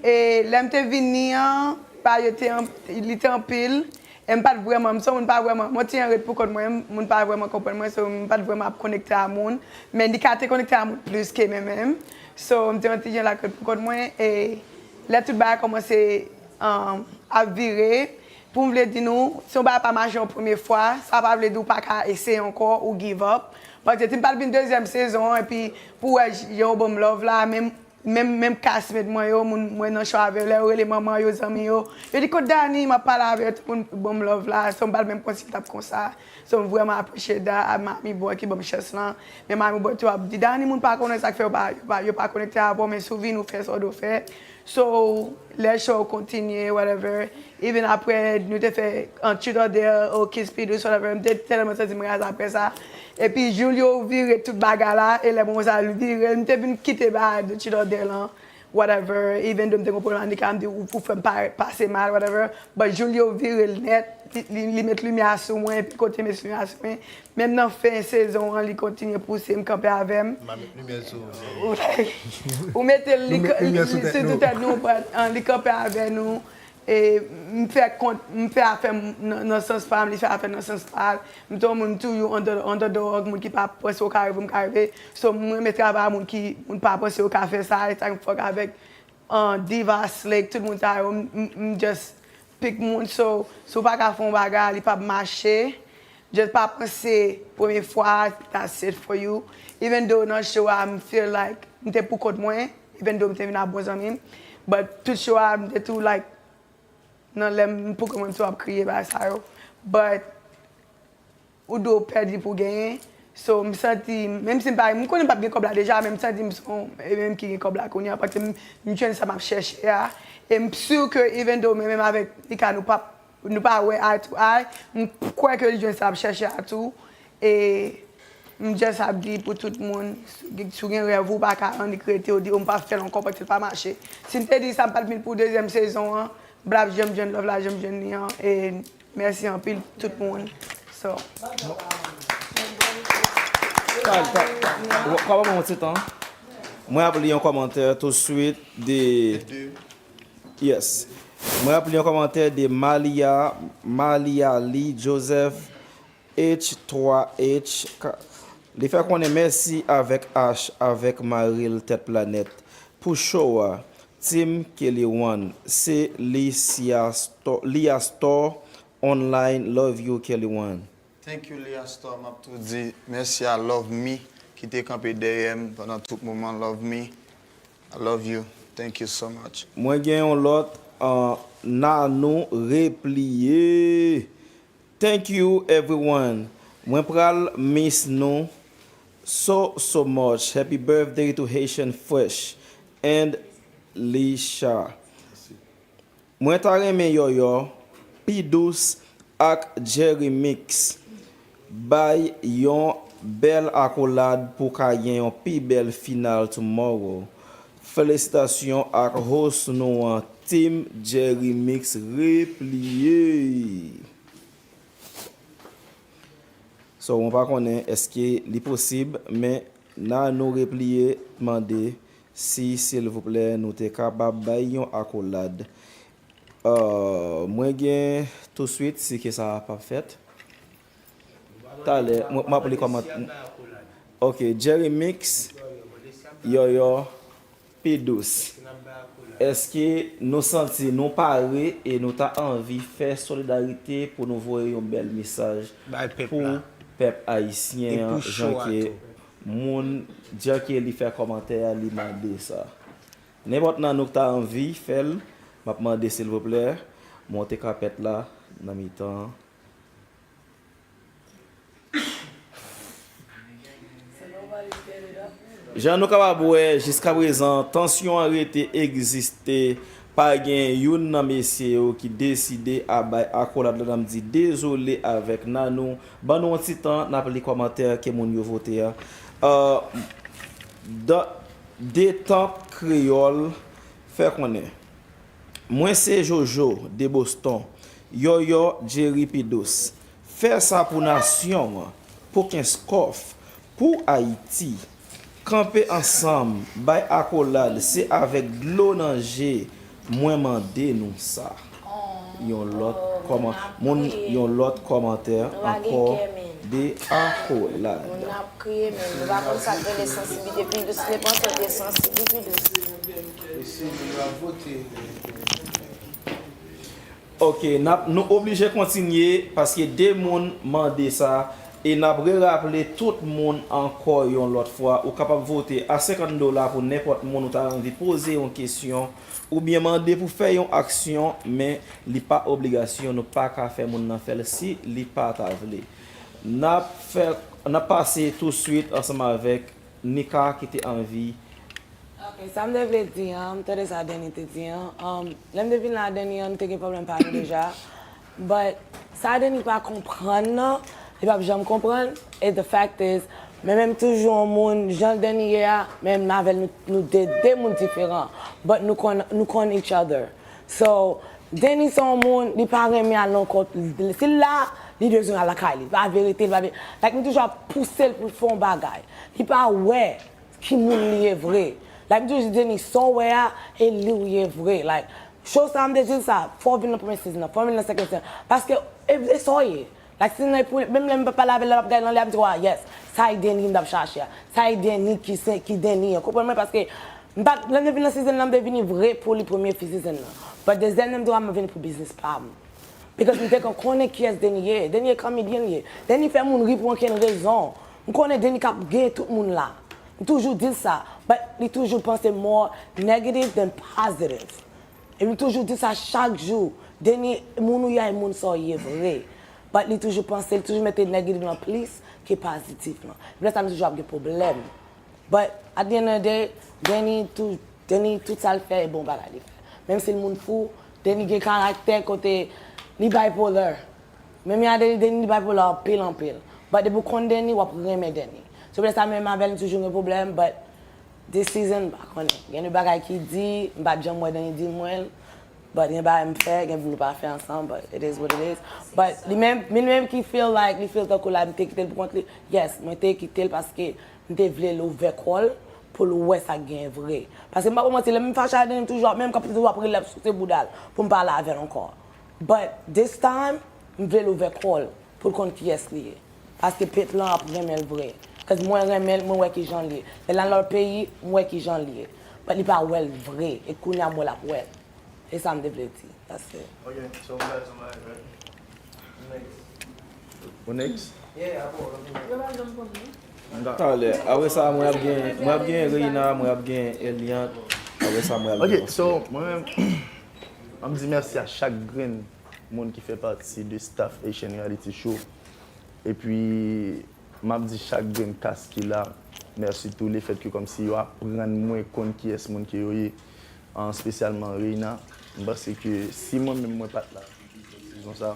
E lè m te vini an, pa yo te an, li te anpil. E m pa t vrèman, m se yon moun pa vrèman, mwen ti jan ret pou kont mwen, moun pa vrèman konprann mwen, so m pa t vrèman ap konekte a moun. Men li ka te konekte a moun plis ke mwen menm. So, m te yon ti jan la ret pou kont mwen, e lè tout bagay kòmanse um, ap vire, pou m vle di nou, si yon bagay pa mache yon premye fwa, sa pa vle di w pa ka eseye ankò ou give up. Paske si m pa t vin dezyèm sezon an, epi pou w wè jan yo ban m love la, menm Menm menm castmate mwen yo, moun mwen nan show avè yo, lè yo rele manman yo, zanmi yo, yo di kot Dany, m ap pale avè yo, tout moun ban m love la, so m pa t menm konn si l t ap konsa. So m vrèman apresye da a Mami Boy ki ban m chans lan. Men Mami Boy tou ap di Dany, moun pa konnen sa k fè yo pa, yo pa, yo pa konekte avè w, men si w vini w fè sa w dwe fè. So lè show kontinye, whatever. Even apre nou te fè an Truth or Dare, o Kiss P Diddy, whatever, m te tèlman santi m raz apre sa. Epi Julio vire tout bagay la, e lè moman sa li vire, m te vin kite bagay de Truth or Dare lan, whatever. Even though m te gon pwoblèm ak Anika, m di ou, ou fè m pa, pase mal, whatever. But Julio vire l nèt, li, li, li met limyè sou mwen, epi kote met limyè sou mwen. Menm nan fen sezon an, li kontinye pouse m, kanpe avè m. M a met limyè sou ou. Ou like, ou mete l, li, li, li sou tout tèt nou, but, uh, li kanpe avè nou. E m fè kont, m fè afè m nan, nan sans pa m, li fè afè l nan sans pa l. M te yon moun toujou underdog, moun ki pa panse w ka rive, m ka rive. So, m renmen travay a moun ki, moun pa panse yo ka fè sa, e sa k m fuck avèk uh, Diva, Slick, tout moun sa yo, m, m, m just pick moun. So, si w pa ka fè yon bagay, li p ap mache. Just pa panse premye fwa, that's it for you. Even though nan show a, m feel like m te pou kont mwen, even though m te vin ak bon zanmi m, but tout show a, m te tou like, nan lè m pou kont mwen, m tou ap kriye, bagay sa yo. But, ou dwe pèdi pou genyen. So, m santi, menm si m pa, m konnen m p ap gen kòb la deja, men m santi m se yon, e menm ki gen kòb la kounye a, paske m, m jwenn sa m ap chèche a. E m si ke, even though, men menm avèk Mika, nou p ap nou pa wè eye to eye, m kwè ke li jwenn sa l ap chèche a tou. E m just ap di pou tout moun, si w gen rèv ou pa ka annik rete, ou di, o, m p ap fè l ankò, paske l pa mache. Si m te di sa, m pa t vin pou dezyèm sezon an, m p ap janm jwenn love la, janm jwenn li an. E mèsi anpil tout moun. So. Kòman mwen ti tan? Mwen ap li yon kòmantè touswit de Yes. Mwen ap li yon kòmantè de Malia, Malia Lee Joseph H twa H. Li fè konnen mèsi avèk H avèk mari l Tèt Planèt pou show a. Team Kelly One. Se Lia Store, Lia Store Online. Love you, Kelly One. Thank you Lia Store, m ap tou di mèsi a Love Me ki te kanpe dèyè m pandan tout moman. Love Me, I love you, thank you so much. Mwen gen yon lòt uh, Nanou Repliye. Thank you everyone. Mwen pral miss nou so so much. Happy birthday to Haitian Fresh and Lisha. Mwen ta renmen Yòyò, Pi Dous ak Jerry Mix bay yon bèl akolad pou ka gen yon pi bèl final tomorrow. Felisitasyon ak host nou an, Team Jerry Mix repliye. So, mwen pa konnen èske li posib, men Nanou Repliye mande si silvouplè nou te kapab bay yon akolad. Uh, mwen gen touswit si ke sa p ap fèt. Talè, mwen m ap li kòmantè. Ok, Jerry Mix, Yoyo, Pi Dous. Èske nou santi nou pare e nou ta anvi fè solidarite pou nou voye yon bèl mesaj pou pèp ayisyen an, jan ke moun, jan ke li fè kòmantè a, li mande sa. Nenpòt nan nou ki ta anvi fè l, m ap mande silvouplè, monte kapèt la nan mitan an. Jan nou kapab wè, jiskaprezan, tansyon an rete egziste. Pa gen youn nan mesye yo ki deside a bay akolad la. N ap di dezole avèk Nanou. Ban nou yon ti tan, n ap li kòmantè ke moun yo vote a. Uh, Detant Kreyòl fè konnen. Mwen se Jojo de Boston, Yoyo Jerry Pidous. Fè sa pou nasyon an, pou Kenskòf, pou Ayiti. Kanpe ansanm, bay akolad, se avèk dlo nan je mwen mande nou sa. Yon lòt kòman moun yon lòt kòmantè ankò de akolad. Moun nan ap kriye, men nou pa konn sa k rele sansiblite. Pidous, nenpòt lòt de sansiblite, Pidous. Ok, n ap, nou oblije kontinye paske de moun mande sa e n ap reraple tout moun ankò yon lòt fwa. Ou kapab vote a senkant dola pou nenpòt moun ou ta anvi poze yon kesyon oubyen mande pou fè yon aksyon, men li pa obligasyon, nou pa ka fè moun nan fè l si li pa ta vle. N ap fè, n ap pase touswit ansanm avèk Nika ki te anvi Ok, sa m te vle di an, m tande sa Danny te di an. Um, lè m te vin la, Danny an, nou te gen pwoblèm pa nou deja. But sa Danny pa konprann nan, li p ap janm konprann. And the fact is, men menm toujou yon moun, jan Danny ye a, men m avè l, nou, nou de, de moun diferan. But nou konn, nou konn each other. So, Danny se yon moun, li pa renmen al nan kont, si l la, li bezwen al lakay li. Pa verite, li pa ve-, like, m toujou ap pouse l pou l fè yon bagay. Li pa wè ki moun li ye vre. Like, m toujou di Danny, sa w wè a, e li w ye vre. Like, cho sa, m te di l sa, fò w vin nan premye season nan, fò w vin nan senkyèm season. Paske, e, e sa w ye. Like, si nan pou, menm lè m pa pale avè l, l ap gade nan lè, ap di, wa, yes, sa e Danny m t ap chache a. Sa e Danny ki se, ki Danny an. Konprann mwen, paske, m pa, lè m te vin nan season nan, m te vini vre pou li premye season nan. But dezyèm nan, m di, wa, m vini pou biznis pa m. Because m te konn konnen kiyès Danny ye. Danny e comedian li ye. Danny fè moun ri pou okenn rezon. M konnen Danny k ap gen tout moun la. M toujou di l sa. But li toujou panse more negative than positive. E m toujou di sa chak jou. Danny, moun ou ye a e moun sa w ye vre. But li toujou panse, li toujou mete negative lan plis ke pozitif lan. Lè sa m toujou ap gen pwoblèm. But at the end of the day, Danny tou, Danny tout sa l fè e bon bagay li fè. Menm si l moun fou, Danny gen karaktè kote li bipolar. Menm jan Danny, Danny li bipolar anpil, anpil. But depi w konn Danny, w ap renmen Danny. Se pou sa menm avè l m toujou gen pwoblèm, but this season, m pa konnen. Gen de bagay ki di, m pa t janm wè Danny di mwen l. But gen bagay m fè, gen nou pa fè ansanm, but it is what it is. But li menm, li menm ki feel like, li feel tankou la, m te kite l pou kont li. Yes, mwen te kite l paske m te vle l ouvè kò l pou l wè sa k genyen vre. Paske m pa pou manti, lè m fache avè Danny, m toujou ap, menm kanpe toujou ap rele l ap souse bouda l pou m pale avè l ankò. But this time, m vle l ouvè kò l pou l konn kiyès li ye. Paske pèp lan ap renmen l vre. Cause mwen renmen l, mwen wè kijan l ye. Lè l nan lòt peyi, m wè kijan l ye. But li pa wè l vre. E kounye a m wè l ap wè l. E sa m te vle di. That's it. Ok, so we got somebody, right? Next. Ou next? Yeah, I will. Talè, apre sa, mwen ap gen, mwen ap gen Reina, mwen ap gen Eliant. Apre sa, mwen ap gen Ok, so, mwen menm, m ap di mèsi a chak grenn moun ki fè pati de staff Haitian Reality Show. Epi, m ap di chak grenn kas ki la, mèsi tou, lefèt ke kòmsi yo aprann mwen konn kiyès moun ke yo ye, an, espesyalman Reina. M panse ke si mwen menm mwen pa t la pou sezon sa,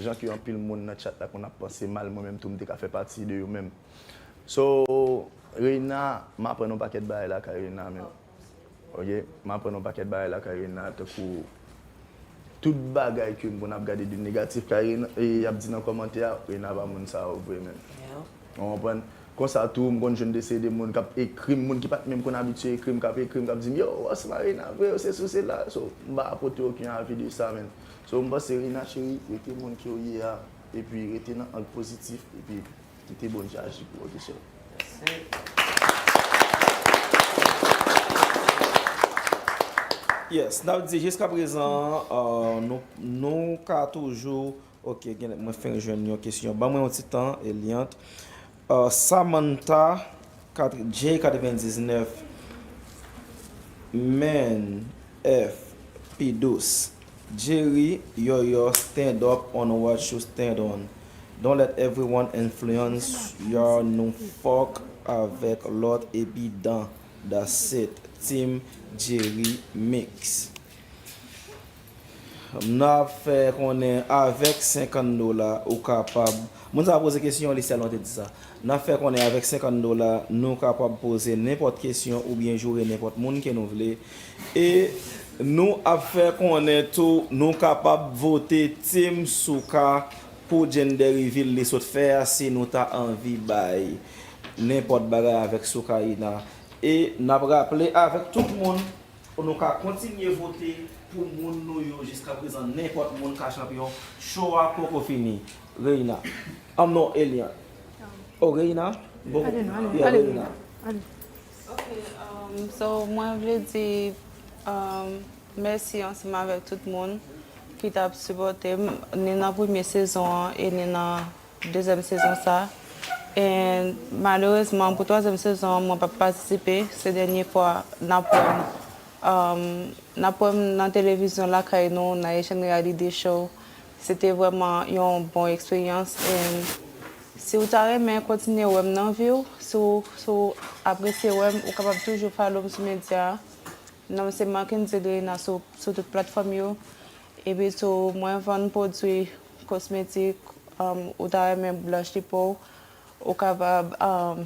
jan ke anpil moun nan chat la konn ap panse mal, mwen menm tou m te ka fè pati de yo menm. So, Reina, m aprann yon pakèt bagay lakay Reina menm. Ok, m aprann yon pakèt bagay lakay Reina, tankou tout bagay ke m konn ap gade de negatif kay Reina, e y ap di nan kòmantè a, Reina pa moun sa yo vre menm. Ou konprann? Konsa tou, m konn jwenn de seri de moun k ap ekri m, moun ki pa t menm konn abitye ekri m, k ap ekri m, k ap di m, "Yo, Ross Marina, vre, se sou, se la." So, m pa pote okenn avi de sa, menn. So, m panse, Reina cheri, rete moun ke w ye a, epi rete nan ang pozitif, epi kite Bondye aji pou ou, oke, cheri? Yes, n ap di jiskaprezan, euh, nou, nou ka toujou, oke, gen, mwen fenk jwenn yon kesyon. Ban mwen yon ti tan, Eliant. Euh, Samantha, kat-, J katrevendiznèf, Men F, Pi Dous, Jerry, Yoyo, stand up on what you stand on. Don't let everyone influence your nou fòk avèk lòt epi dan. That's it. Team Jerry Mix. N ap fè konnen avèk senkant dola ou kapab, moun sa a poze kesyon, li sèlman te di sa. N ap fè konnen avèk senkant dola nou kapab poze nenpòt kesyon oubyen joure nenpòt moun ke nou vle. E nou ap fè konnen tou nou kapab vote Team Souka pou gender reveal li sot fè a, si nou ta anvi bay nenpòt bagay avèk Soukaina. E n ap raple avèk tout moun, nou ka kontinye vote pou moun nou yo jiskaprezan, nenpòt moun ka chanpyon. Show a poko fini. Reina. Am non, Elian. Oh, Reina? Bon. Ale nou, ale, yeah, ale, Reina. Ale. Ok, um, so, mwen vle di, um, mèsi ansanm avèk tout moun ki t ap sipòte m, ni nan premye sezon an e ni nan dezyèm sezon sa. E malerezman, pou twazyèm sezon an, mwen p ap patisipe. Se dènye fwa n ap wè m, um, n ap wè m nan televizyon lakay nou, nan Haitian Reality Show. Se te vrèman yon bon eksperyans. E si w ta renmen kontinye wè m nan vi w, si w, si w apresye wè m, ou kapab toujou follow m sou medya. Non m se Marckendy Reina sou, sou tout platfòm yo. Epi tou, mwen vann pwodui kosmetik, um, ou ta renmen blanchi po w, ou kapab, um,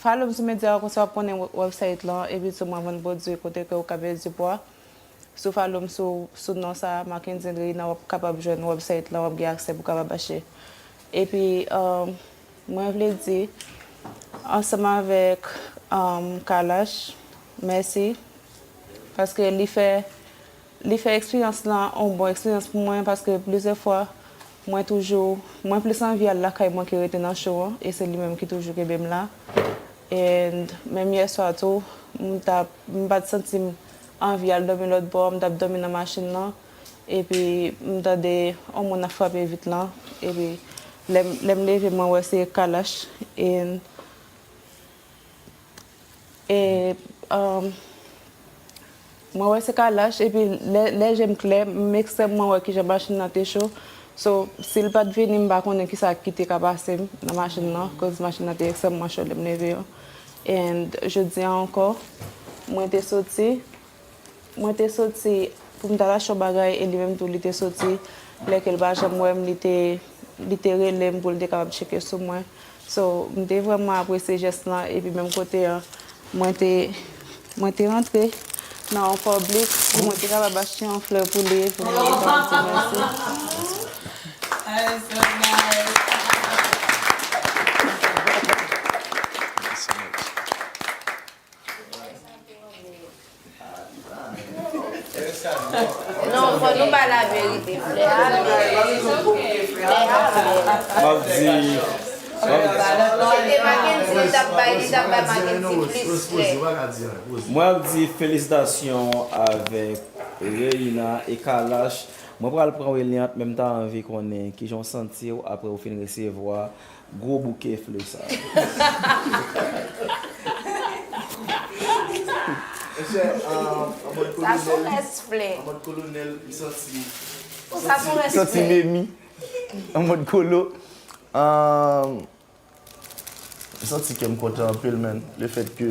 follow m sou medya yo, konsa w ap konnen wè-, website lan. Epi tou, mwen vann pwodui kote ke ou ka pèdi pwa. Si w follow m sou, sou non sa, Marckendy Reina, w ap kapab jwenn website lan, w ap gen aksè pou w kapab achte. Epi, um, mwen vle di, ansanm avèk, um, Kalash, mèsi. Paske li fè, li fè eksperyans lan yon bon eksperyans pou mwen, paske plizyè fwa, mwen toujou, mwen plis anvi al lakay mwen ke rete nan show an, e se li menm ki toujou kenbe m la. And menm yè swa tou, m t ap, m pa t santi m anvi al dòmi lòt bò, m t ap dòmi nan machin nan. Epi m tande yon moun ap frape vit lan. Epi lè m, lè m leve, mwen wè se Kalash. E, e, um, mwen wè se Kalash. Epi lè, lè je m klè, m ekstrèmman wè kijan machin nan te cho. So, si l pa t vini, m pa konnen kisa ki te ka pase m nan machin nan, koz machin nan te ekstrèmman cho lè m leve yo. And jodi a ankò, mwen te soti, Mwen te soti pou m t al achte yon bagay, e li menm tou, li te soti. Lè ke l pa janm wè m, li te, li te rele m pou l te kapab tcheke sou mwen. So, m te vrèman apresye jès lan, epi menm kote an, mwen te, mwen te rantre nan yon piblik pou mwen te kapab achte yon flè pou li, pou mwen te kapab di mèsi. That is so nice. Non, fò nou ba laverite, flè a flè. Flè a flè. M ap di, m ap di, se te Mackendy li t ap bay, li t ap bay Mackendy plis flè. Mwen ap di felisitasyon avèk Reina e Kalash. Mwen pral pran Weliant, men m ta anvi konnen kijan w santi w apre w fin resevwa gwo bouke flè sa. Mesye, an, an mòd kolonèl, an mòd kolonèl, m santi, m santi beni. An mòd kolo, an, m santi kè m kontan anpil, man. Lefèt ke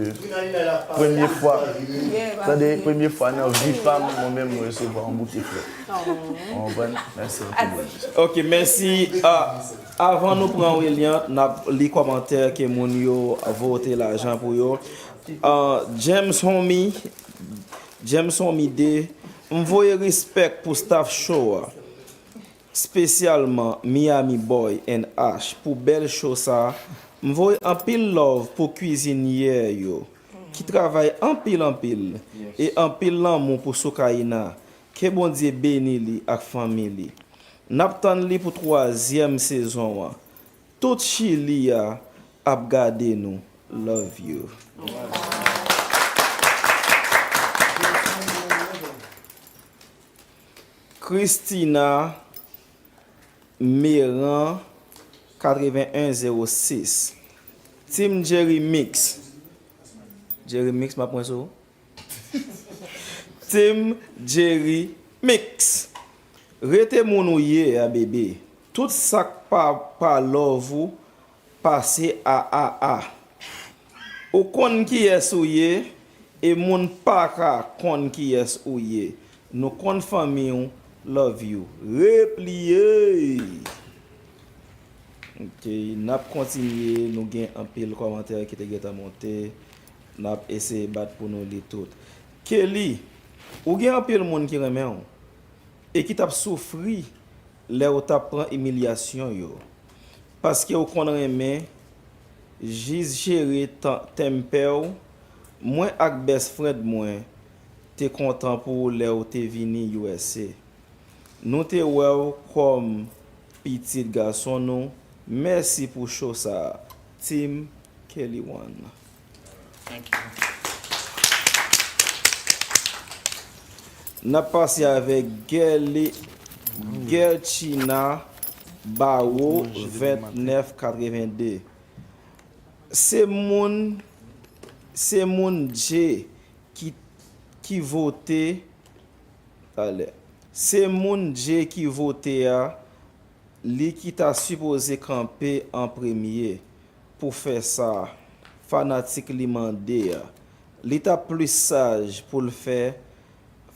premye fwa, tande, premye fwa nan vi pa m, mwen menm, mwen resevwa yon bouke flè. Ou konprann? Mèsi anpil. Ok, mèsi. Ah, avan nou pran Weliant, n ap li kòmantè ke moun yo vote lajan pou yo. Ah, James Homie, James Homie de, m voye respect pou staff show a, spesyalman Miami Boy and Ash pou bèl show sa. M voye anpil love pou kwizinyè yo ki travay anpil anpil e anpil lanmou pou Soukaina. Ke Bondye beni li ak fanmi li. N ap tann li pou twazyèm sezon an. Tout Chili a ap gade nou. Love you. Christina Meran, katreven en zewo sis. Team Jerry Mix. Jerry Mix, m ap pran sou ou. Team Jerry Mix. Rete moun ou ye a, bebe. Tout sa k pa, pa love ou, pase a a a. Ou konn kiyès ou ye, e moun pa ka konn kiyès ou ye. Nou konn fanmi w, love you. Repliye! Ok, n ap kontinye, nou gen anpil kòmantè ki te gentan monte. N ap eseye bat pou nou li tout. Kelly, ou gen anpil moun ki renmen w e ki t ap soufri lè w t ap pran imilyasyon yo. Paske w konn renmen jis jere tan, tenpè w. Mwen ak best friend mwen te kontan pou w lè w te vini U S A. Nou te wè w kòm pitit gason nou. Mèsi pou show sa a. Team Kelly One. N ap pase avèk Gèli, Gèlchina Bawo, vennèf katrevende. Se moun, se moun Dje ki, ki vote, alè. Se moun Dje ki vote a, li ki ta sipoze kanpe an premye pou fè sa fanatik li mande a. Li t ap plis saj pou l fè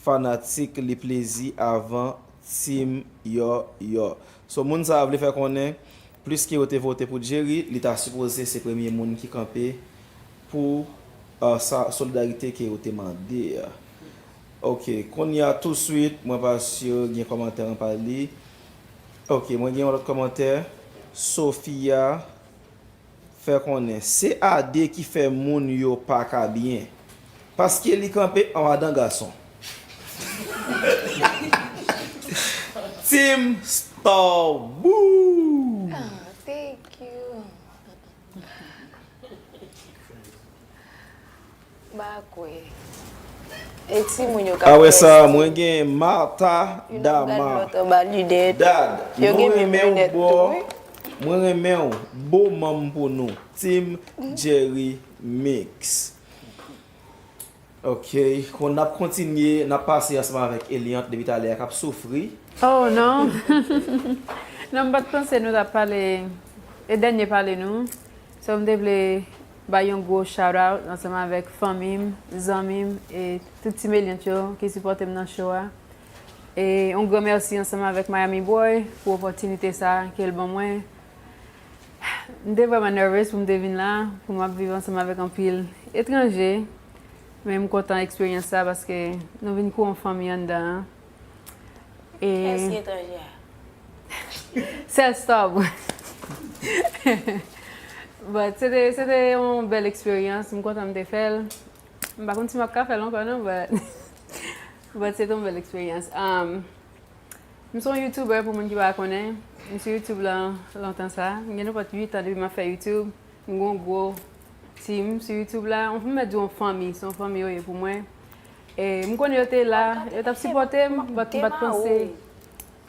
fanatik li plezi avan Team Yòyò. So, moun sa a vle fè konnen, pliske yo te vote pou Jerry, li ta sipoze se premye moun ki kanpe pou, uh, sa solidarite ke yo te mande a. Ok, kounye a touswit, mwen pa si gen kòmantè mwen pa li. Ok, mwen gen yon lòt kòmantè. Sofia fè konnen se Ade ki fè moun yo pa ka byen. Paske li kanpe an madan gason. Team Star Boo! Ah, thank you. Ba kwè. E timoun yo ka. Apre sa, mwen gen Martha Dama. Dad, mwen renmen w bò. Mwen renmen w. Bo manm pou nou. Team Jerry Mix. Ok, kon n ap kontinye, n ap pase ansanm avèk Eliante depi talè a k ap soufri. Oh non. Non, m pa t panse nou t ap pale, e dènye pale nou. So, m te vle bay yon gwo shout out ansanm avèk fanmi m, zanmi m, e tout Team Eliante yo ki sipòte m nan show a. E yon gran mèsi ansanm avèk Miami Boy pou opòtinite sa ke l ban mwen. M te vrèman nervous pou m te vin la, pou m ap viv ansanm avèk anpil etranje. Men m kontan eksperyans sa paske nou vin kou yon fanmi anndan an. E kiyès ki etranje a? Sèl Star Boo. But se te, se te yon bèl eksperyans. M kontan m te fè l. M pa konn si m ap ka fè l ankò non, but, but se te yon bèl eksperyans. Um, M se yon YouTuber pou moun ki pa konnen. M sou YouTube lan lontan sa. M gen nenpòt uit an depi m ap fè YouTube. M gen yon gwo team sou YouTube la. M mèt di yon fanmi. Se yon fanmi yo ye pou mwen. E m konnen yo te la, yo t ap sipòte m, but m pa t panse.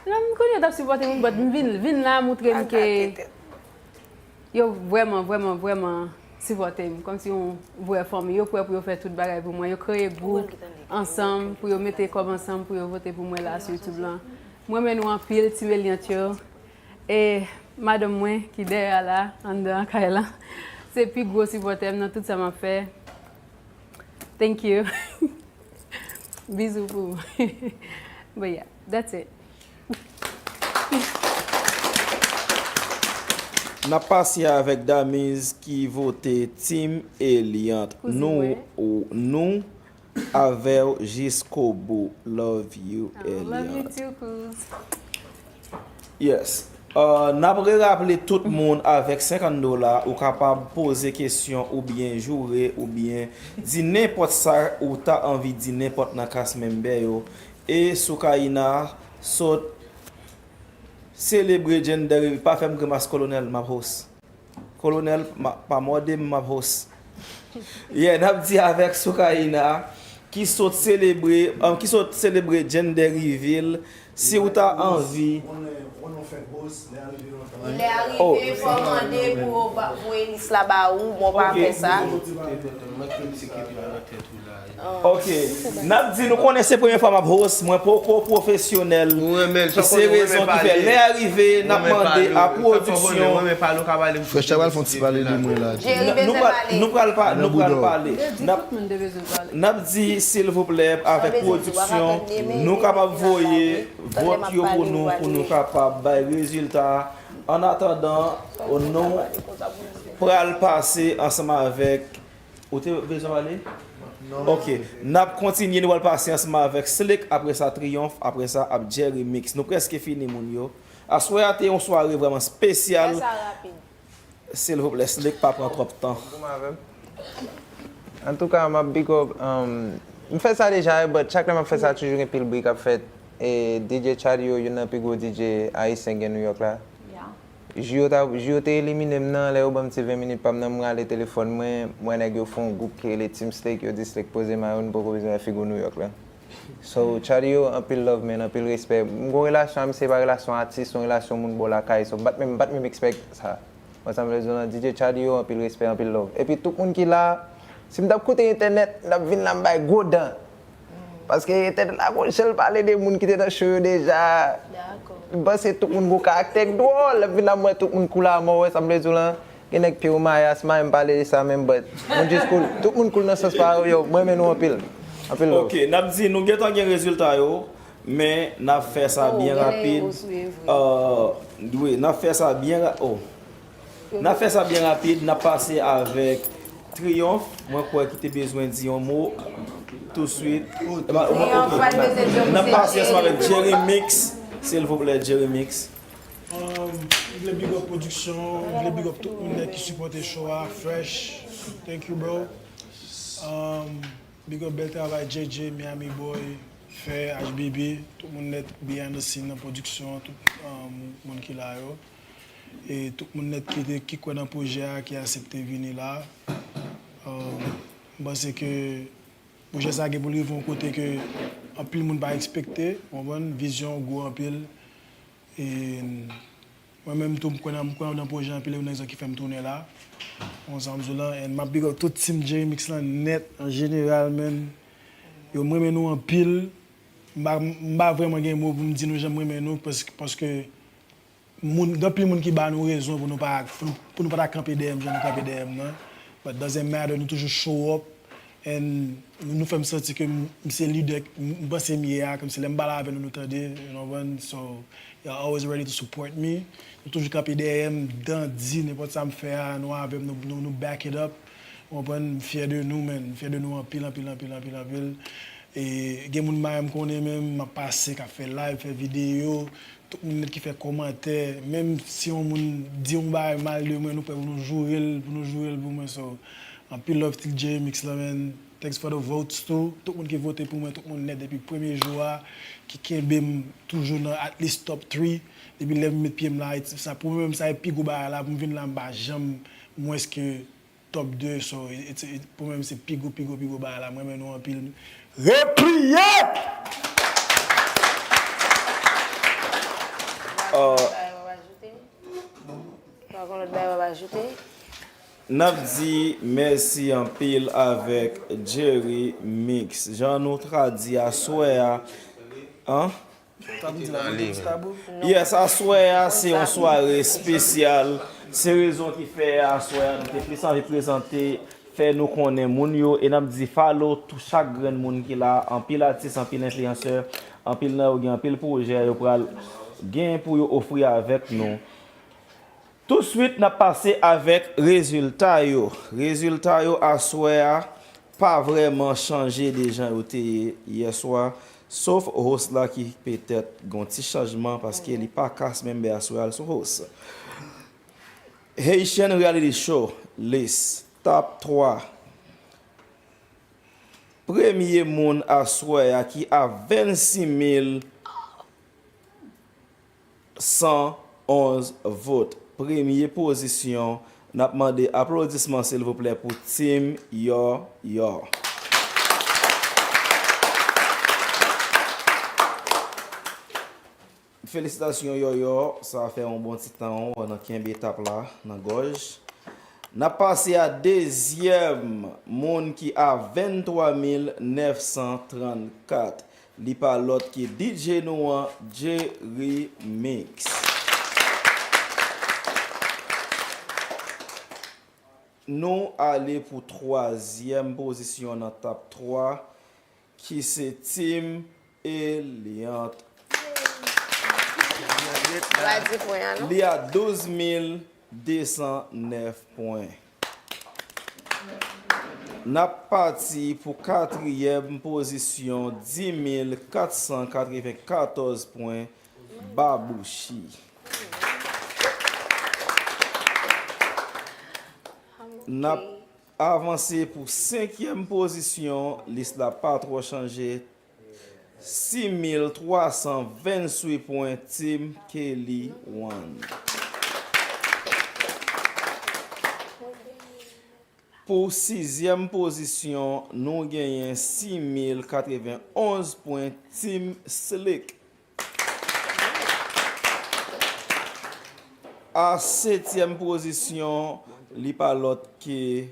Non, m konnen yo t ap sipòte m, but m vin, vin la montre m ke yo vrèman, vrèman, vrèman sipòte m, kòmsi yon vrè fanmi. Yo prè pou yo fè tout bagay pou mwen. Yo kreye gwoup ansanm pou yo mete kòb ansanm pou yo vote pou mwen la sou YouTube lan. Mwen renmen nou anpil, Team Eliante yo. E madanm mwen ki dèyè a la, anndan kay lan, se pi gwo sipòtè m nan tout sa m ap fè. Thank you. Bizou pou ou. But yeah, that's it. N ap pase avèk Damiz ki vote Team Eliante. Nou, nou avè w jiskobou. Love you, Eliante. Love you too, Kuz. Yes. Uh, n ap reraple tout moun avèk senkant dola, ou kapab poze kesyon oubyen joure oubyen di nenpòt sa ou ta anvi di nenpòt nan cast member yo. E Soukaina sot selebre gender reveal. Pa fè m grimas, Kolonèl, m ap host. Kolonèl, pa mòde m, m ap host. Yeah, n ap di avèk Soukaina ki sot selebre, um, ki sot selebre gender reveal. Si ou ta anvi. Lè arive, fò mande pou yo voye lis la ba ou, mwen pa fè sa. Ok, n ap di nou konnen se premye fwa m ap host, mwen poko pwofesyonèl. Se rezon ki fè lè arive n ap mande a pwodiksyon. Frèch la pral fè yon ti pale de mwen la. Nou pral pale. N ap di silvouplè avèk pwodiksyon nou kapab voye vòt yo pou nou pou nou kapab bay rezilta. Annatandan, nou pral pase ansanm avèk. Ou te bezwen pale? Ok. N ap kontinye, nou pral pase ansanm avèk Slick, apre sa Triyonf, apre sa ap Jerry Mix. Nou prèske fini, moun yo. Aswè a te yon sware vrèman espesyal. Silvouplè, Slick, pa pran twòp tan. Antouka, m ap big up. Um, m fè sa deja, but chak lè m ap fè sa, toujou gen pil bri k ap fèt. E DJ Chadio, youn nan pi gwo DJ ayisyen gen Nouyòk la. Jou yo te elimine m nan, lè yo ban m ti ven minit pa m nan, m rale telefòn mwen, m wè nèg yo fè yon gwoup ki rele Team Slick, yo di Slick poze mayo, nou poko bezwen wè figi w Nouyòk la. So, Chadio, anpil love, man, anpil respè. M gon relasyon ak misye, pa relasyon atis, yon relasyon moun bò lakay, so, m pa t menm, m pa t menm expect sa. Mwen sa m vle di w lan, DJ Chadio, anpil respè, anpil love. Epi tout moun ki la, si m t ap koute entènèt, m t ap vin la m bay gwo dan. Paske entènèt la gon jan l pale de moun ki te nan show yo deja. M panse tout moun gon karaktè k dwòl, lè m vin la m wè tout moun cool a mò, w wè sa m vle di w lan. Gen nèg pye yo maye a, si m pa menm pale de sa menm, but moun just cool. Tout moun cool nan sans pa yo, yo, m renmen nou anpil. Anpil love. Ok, n ap di nou gentan gen rezilta yo, men n ap fè sa byen rapid. Wi, n ap fè sa byen rapid. N ap fè sa byen rapid, n ap pase avèk Triyonf, mwen kwè ki te bezwen di yon mo touswit. N ap pase ansanm avèk Jerry Mix, silvouplè, Jerry Mix. Um, m vle big up pwodiksyon, m vle big up tout moun nèt ki sipòte show a, Fresh, thank you bro. Um, big up bèl travay J J, Miami Boy, Fè, H B B, tout moun nèt behind the scene nan pwodiksyon, tout um, moun ki la yo. E tout moun nèt ki te ki kwè nan pwojè a ki aksepte vini la. M panse ke pwojè sa gen pou l rive yon kote ke anpil moun pa ekspekte, w konprann, vizyon an gwo anpil. E mwen menm tou m kwè nan m kwè nan pwojè anpil e youn nan rezon ki fè m tounen la. Ou konprann sa m di w lan, and m ap big up tout team Jerry Mix lan nèt an jeneral man. Yo m renmen nou anpil. M pa m pa vrèman gen mo pou m di nou jan m renmen nou paske paske moun, gen anpil moun ki ba nou rezon pou nou pa pou nou, pou nou pa ta kanpe dèyè m jan nou kanpe dèyè m nan. But doesn't matter, nou toujou show up. And nou, nou fè m santi ke m, m se lidè m, m panse m ye a, kòmsi lè m pale avè nou, nou tande, you know, man. So, y'all always ready to support me. Nou toujou kanpe dèyè m, dan di, nenpòt sa m fè a, nou avè m, nou, nou, nou back it up. Ou konprann? M fyè de nou, man. M fyè de nou anpil, anpil, anpil, anpil, anpil. E gen moun m pa janm konnen menm, m ap pase, k ap fè live, fè videyo, tout moun nèt ki fè kòmantè, menm si yon moun di yon bagay mal de mwen, nou prè pou nou joure l, pou nou joure l pou mwen, so, anpil love still Jerry Mix la, man, thanks for the votes too, tout moun ki vote pou mwen, tout moun nèt depi premye jou a, ki kenbe m toujou nan at least top three, depi lè m met pye m la, sa pou mwen menm sa e pi gwo bagay la, pou m vin la m pa janm mwens ke top de, so pou mwen menm se pi gwo, pi gwo, pi gwo bagay la. M renmen nou anpil. Repliye! N ap di mèsi anpil avèk Jerry Mix. Jan nou ta di aswè a, an? Yes, aswè a se yon sware espesyal. Se rezon ki fè aswè a nou te plis anvi prezante, fè nou konnen moun yo, e n ap di follow tou chak grenn moun ki la, anpil atis, anpil enfliyansè, anpil nan yo gen anpil pwojè yo pral gen pou yo ofri avèk nou. Touswit n ap pase avèk rezilta yo. Rezilta yo aswè a pa vrèman chanje de jan yo te ye yèswa. Sof host la ki petèt gon ti chanjman paske li pa ka menm aswè a sou host. Haitian Reality Show List Top twa. Premye moun aswè a ki a vennsis mil san onz vot. Premye pozisyon, n ap mande aplodisman silvouplè pou Team Yòyò. Felisitasyon Yòyò, sa fè yon bon ti tan w nan kenbe etap la nan gòj. N ap pase a dezyèm moun ki a venntwa mil nèf san trannkat. Li pa lòt ke D J nou an, Jerry Mix. Nou ale pou twazyèm pozisyon nan top twa, ki se Team Eliant. Li a douz mil de san nèf pwen. N ap pati pou katriyèm pozisyon, dis mil kat san katrevenkatòz pwen, Babouchi. N ap avanse pou senkyèm pozisyon, lis la pa twò chanje, sis mil twa san vennwit pwen, Team Kelly One. Pou sizyèm pozisyon, nou genyen sis mil katrevenonz pwen, Team Slick. A setyèm pozisyon, li pa lòt ke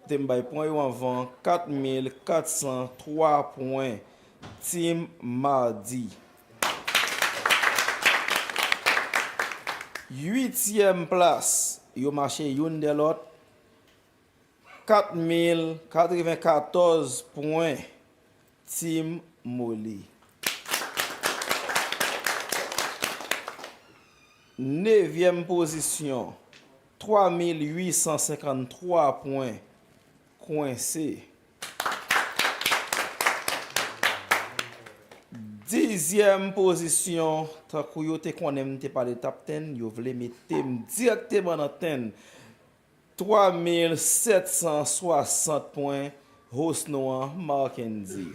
te m bay pwen yo anvan, kat mil kat san twa pwen, Team Mardi. Uityèm plas, yo mache youn dè lòt, kat mil katrevenkatòz pwen, Team Moli. Nevyèm pozisyon, twa mil uit san senkanntwa pwen, Kwense. Dizyèm pozisyon, tankou yo te konnen m te pale top ten, yo vle mete m dirèkteman nan ten. Twa mil sèt san swasant pwen, host nou an, Marckendy.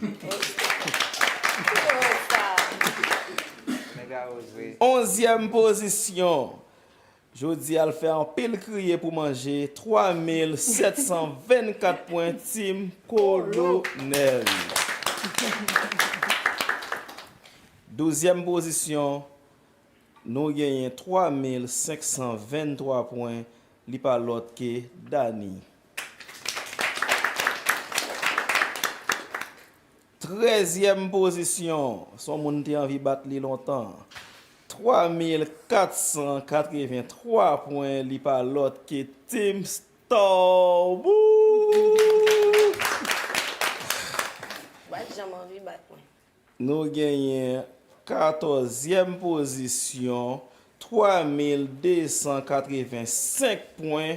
Onzyèm pozisyon, jodi a l fè anpil kriye pou manje, twa mil sèt san vennkat pwen, Team Kolonèl. Douzyèm pozisyon, nou genyen twa mil senk san venntwa pwen, li pa lòt ke Dani. Trèzyèm pozisyon, s on moun te anvi bat li lontan. Twa mil kat san katrevenntwa pwen, li pa lòt ke Team Star. Wou! Bat janm anvi bat mwen. Nou genyen katòzyèm pozisyon, twa mil de san katrevensenk pwen.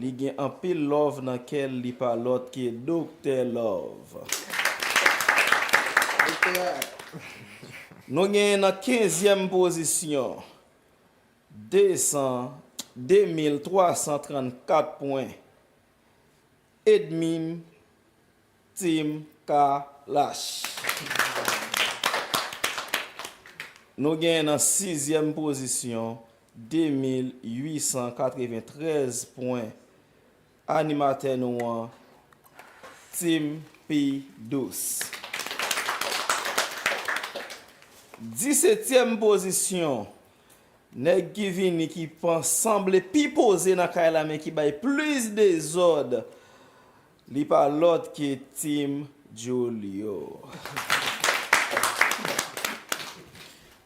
Li gen anpil love nan kè l, li pa lòt ke Doktè Love. Nou genyen nan kenzyèm pozisyon, de san, de mil twa san trannkat pwen. Edmin, Team Kalash. Nou genyen nan sizyèm pozisyon, de mil uit san katreventrèz pwen, animatè nou an, Team Pi Dous. Disetyèm pozisyon, nèg ki vini ki pa sanble pi poze nan kay la, men ki bay plis dezòd, li pa lòt ke Team Julio.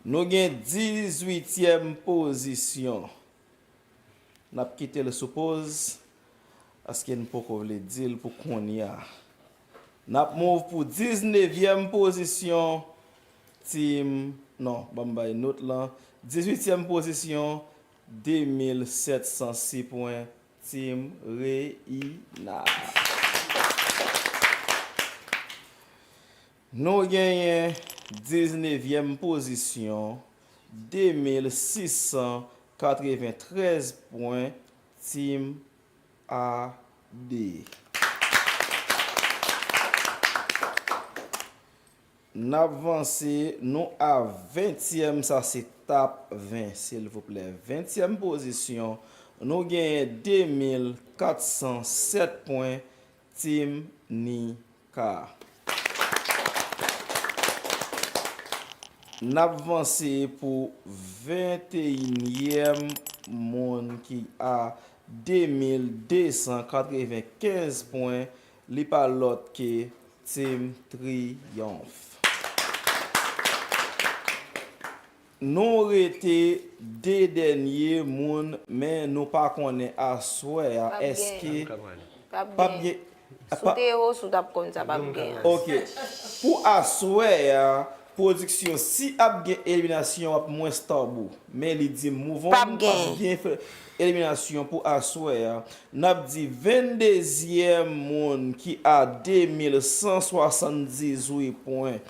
Nou gen dizuityèm pozisyon. N ap kite l sou poz, paske n poko vle di l pou kounye a. N ap move pou diznevyèm pozisyon, Team, non, ban m bay not lan. Dizuityèm pozisyon, de mil sèt san sis pwen, Team Reynald. Nou genyen Diznevyèm pozisyon, de mil sis san katreventrèz pwen, Team A D. N ap vanse, nou a ventyèm, sa se top ven, silvouplè. Ventyèm pozisyon, nou genyen de mil kat san sèt pwen, Team Nika. N ap vanse pou venteyinyèm moun ki a de mil de san katrevenkenz pwen, li pa lòt ke Team Triyonf. Nou rete de dènye moun, men nou pa konnen aswè a, èske p ap gen. P ap gen. Si w te Ewo, si w t ap konn sa, p ap gen. Ok. Pou aswè a, pwodiksyon, si ap gen eliminasyon, w ap mwens tabou. Men li di Move On, p ap gen eliminasyon pou aswè a. N ap di venndezyèm moun ki a de mil san swasanndizuit pwen.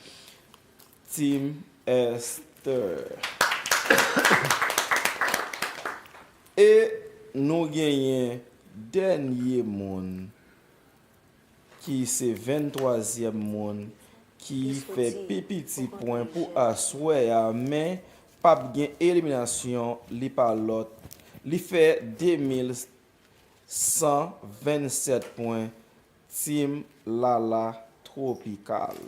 Team Esther. E nou genyen dènye moun ki se venntwazyèm moun ki fè pi piti pwen pou aswè a, men p ap gen eliminasyon, li pa lòt. Li fè de mil san vennsèt pwen, Team Lala Tropical.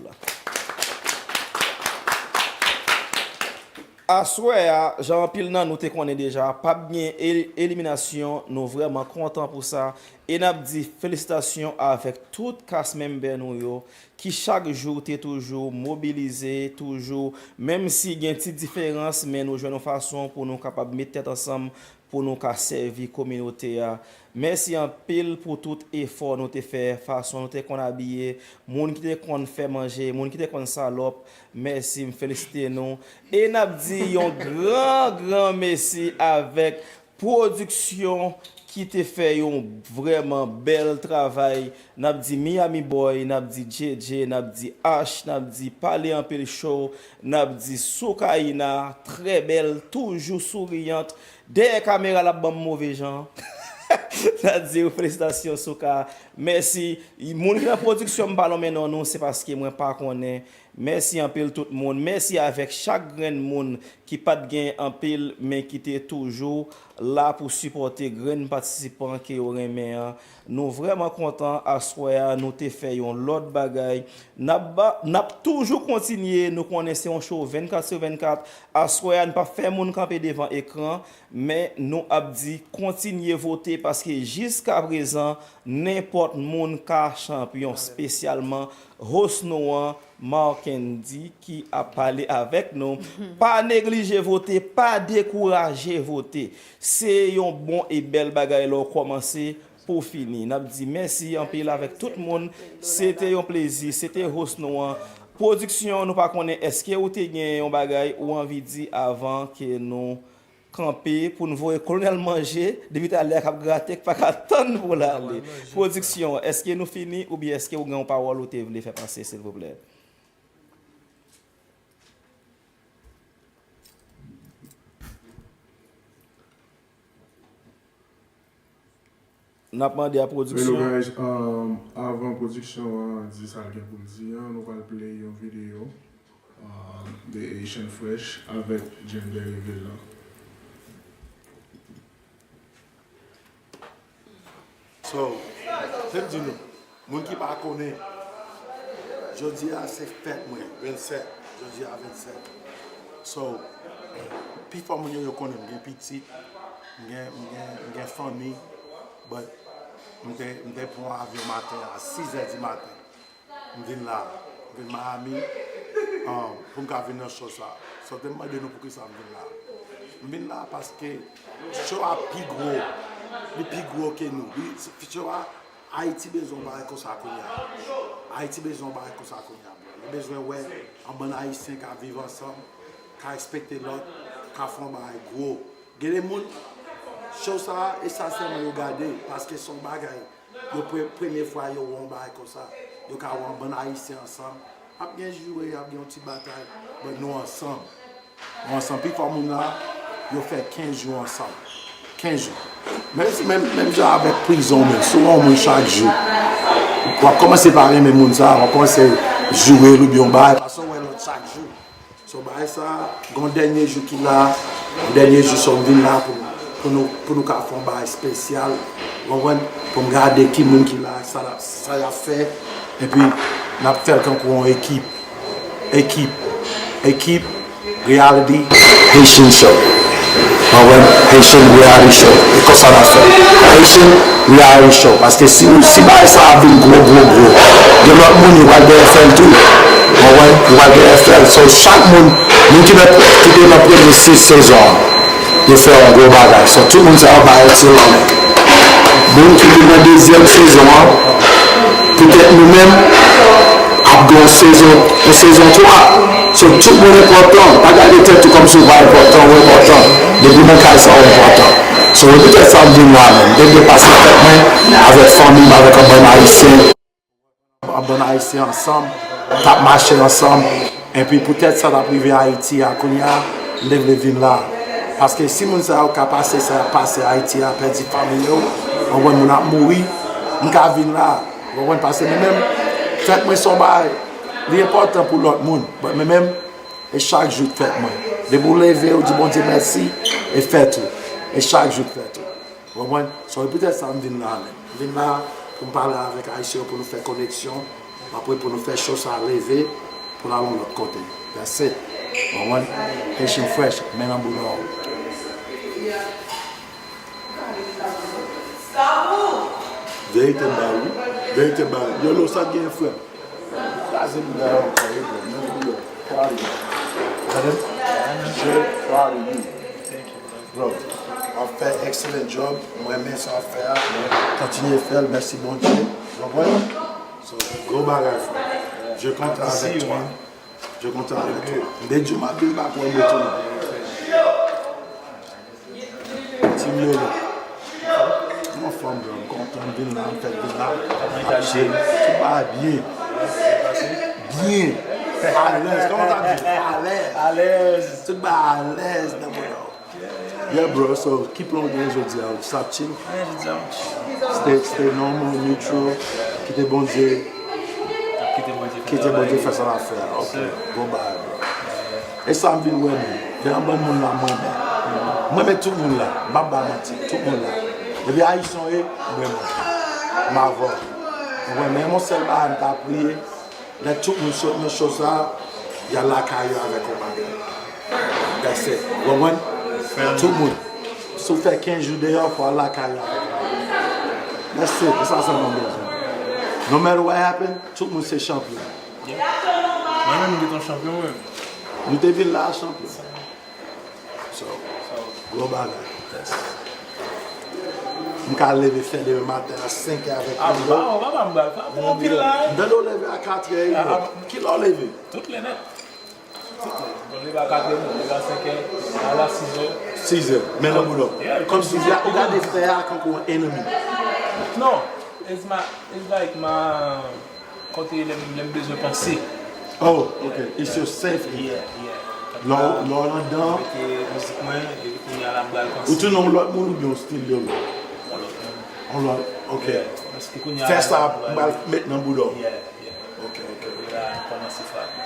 Aswè a, jan anpil nan nou te konnen deja, p ap gen el-, eliminasyon, nou vrèman kontan pou sa. E n ap di felisitasyon avèk tout cast member nou yo, ki chak jou te toujou mobilize, toujou, menm si gen ti diferans, men nou jwenn yon fason pou nou kapab met tèt ansanm, pou nou ka sèvi kominote a. Mèsi anpil pou tout efò nou te fè, fason nou te konn abiye, moun ki te konn fè manje, moun ki te konn salòp. Mèsi, m felisite nou. E n ap di yon gran, gran mèsi avèk pwodiksyon ki te fè yon vrèman bèl travay. N ap di Miami Boy, n ap di J J, n ap di Ash, n ap di Pale Anpil Show, n ap di Soukaina, trè bèl, toujou souriyant. Dèyè kamera l ap ban m move jan. N ap di w felisitasyon Souka. Mèsi. Moun ki nan pwodiksyon m pa lonmen non nou, se paske mwen pa konnen. Mèsi anpil tout moun. Mèsi avèk chak grenn moun ki pa t gen anpil, men ki te toujou la pou sipòte grenn patisipan ke yo renmen an. Nou vrèman kontan aswè a, nou te fè yon lòt bagay. N ap ba, n ap toujou kontinye, nou konnen se yon show vennkat sou vennkat. Aswè a, n p ap fè moun kanpe devan ekran, men nou ap di kontinye vote, paske jiskaprezan, nenpòt moun ka chanpyon, espesyalman host nou an, Marckendy, ki ap pale avèk nou. Pa neglije vote, pa dekouraje vote. Se yon bon e bèl bagay lè w kòmanse pou fini. N ap di mèsi anpil avèk tout moun. Se te yon plezi. Se te host nou an. Pwodiksyon, nou pa konnen èske ou te gen yon bagay ou anvi di avan ke nou kanpe pou n voye Kolonèl manje depi talè a k ap grate, k pa ka tann pou l ale. Pwodiksyon, èske nou fini oubyen èske ou gen yon pawòl ou te vle fè pase, silvouplè? N ap mande a pwodiksyon. Hello guys, um, avan pwodiksyon an di sa l gen pou l di an, nou pral play yon videyo, um, The Haitian Fresh avèk Gender Reveal lan. So, se m di nou, moun ki pa konnen, jodi a se fèt mwen, vennsèt, jodi a vennsèt. So, pifò moun yo, yo konnen m gen pitit, m gen, m gen, m gen fanmi, but m te, m te pran yon avyon maten a sizè di maten. M vin la, m vin Miami, um, pou m ka vin nan show sa. So, te m mande nou poukisa m vin la. M vin la paske show a pi gwo, li pi gwo ke nou. Li, show a, Ayiti bezwen yon bagay konsa kounye a. Ayiti bezwen yon bagay konsa kounye a, bro. Yo bezwen wè yon bann Ayisyen ka viv ansanm, ka respekte lòt, ka fè yon bagay gwo. Gen de moun, show sa a, e sa sèlman yo gade, paske se yon bagay, yo pre-, premye fwa yo wè yon bagay konsa. Yo ka wè yon bann Ayisyen ansanm, Ap gen joure, ap gen yon ti batay, but nou ansanm. Nou ansanm. Pifò moun la, yo fè kenz jou ansanm. Kenz jou. Menm si, menm, menm jan avèk prizon, men si w wè yon moun chak jou, w ap kòmanse pa renmen moun sa, w ap kòmanse joure l oubyen yon bagay, paske w wè lòt chak jou. So, bagay sa, gen yon dènye jou ki la, yon dènye jou, so, m vin la pou, pou nou, pou nou ka fè yon bagay espesyal, w konprann? Pou m gade ki moun ki la, sa l ap, sa y ap fè, epi n ap fè l tankou yon ekip. Ekip. Ekip. Reality Haitian Show. Mwen wè Haitian Reality Show. E konsa n ap fè. Haitian Reality Show. Paske si, si bagay sa ap vin gwo, gwo, gwo, gen lòt moun yo pral genyen fè l tou. Mwen wè, yo pral genyen fè l. So, chak moun, moun ki nan, ki te nan premye se-, sezon an, yo fè yon gwo bagay. So, tout moun sa yo ba yo ti lanmè. Moun ki vin nan dezyèm sezon an, poutèt nou menm, ap gen yon sezon, yon sezon twa. So, tout moun enpòtan. Pa gade tèt ou kòmsi ou pa enpòtan, ou enpòtan. Depi w nan kay sa, ou enpòtan. So, e poutèt sa m vin la menm. M te vle pase fèt mwen avèk fanmi m, avèk yon bann Ayisyen. Yon bann Ayisyen ansanm, t ap mache ansanm. Epi poutèt sa t ap rive Ayiti a kounye a, m te vle vin la. Paske si moun sa yo ka pase sa y ap pase Ayiti a, pèdi fanmi yo, w konprann, moun ap mouri, m ka vin la. Ou konprann? Paske mwen menm, fèt mwen se yon bagay, li enpòtan pou lòt moun. But mwen menm, e chak jou k fèt mwen. Depi w leve, ou di Bondye mèsi, e fèt ou. E chak jou k fèt ou. Ou konprann? So, e poutèt sa m vin la menm. M vin la pou m pale avèk Ayisyen yo, pou nou fè koneksyon. Apre, pou nou fè show sa leve, pou l al yon lòt kote. That's it. Ou konprann? Haitian Fresh, men nan bouda w. Verite m ba ou wi. Verite m ba ou. Yolo, sa k genyen, frè m? Kraze bouda yo ankò, wi, bro. Men bouda. Proud of you. Tande? Je proud of you. Bro, w ap fè excellent job. Mwen renmen sa w ap fè a. Kontinye fè l. Mèsi Bondye. Ou konprann? So, gwo bagay, frè. Je compte avec toi. Je compte avec toi. M te di w m ap vin bak wè m retounen. Team Lolo. M anfòm, bro. M kontan m vin la, m fèk vin la. Ap chill. Tout bagay byen. Byen. Alèz. Kòman w ta di? Alèz. Alèz. Tout bagay alèz nan mwen. Yeah, bro. So, ki plan w gen jodi a? Ou sa ap chill? Mwen jodi a m ap chill. Stay, stay normal, neutral. Kite Bondye. Kite Bondye fè travay li. Kite Bondye fè sa l ap fè a. Ok. Bon bagay, bro. E sa m vin wè menm. Gen yon bann moun la m renmen. M renmen tout moun la. M p ap ba manti. Tout moun la. Depi Ayisyen w ye, m renmen w. M avè w. Ou konprann? Men yon sèl bagay m ta priye. Lè tout moun sot nan show sa, y al lakay yo avèk yon bagay. That's it. Ou konprann? Tout moun. Si w fè kenz jou deyò, fò w al lakay yo avèk yon bagay. That's it. E sa sèlman m bezwen. No matter what happen, tout moun se chanpyon. Yeah. Mwen menm, m gentan chanpyon, mwen. Nou te vin la a chanpyon. So, gwo bagay. M ka leve fè demen maten a senkè avèk Ando. Ah, papa, m pral fè anpil la. M tande w leve a katrè, wi, bro. Ki lè w leve? Tout lè nèt. Tout lè. Mwen leve a katrè, mwen leve a senkè, a la sizè. Sizè. Men nan bouda w. Yeah, kòmsi w gade fè a kankou yon enemi. Non. It's my, it's like my Kote lè m, lè m bezwen panse. Oh, ok. It's your safe haven. Yeah, yeah. Lè w, lè w anndan. Mete mizik mwen, epi kounye a la m pral panse. Ou tounen yon lòt moun oubyen w still de ou? Yon lòt moun. Yon lòt, ok. Yeah. Paske kounye a la m pral. Fè sa m pral met nan bouda w. Yeah, yeah. Ok, ok, ok. Epi la m kòmanse frape.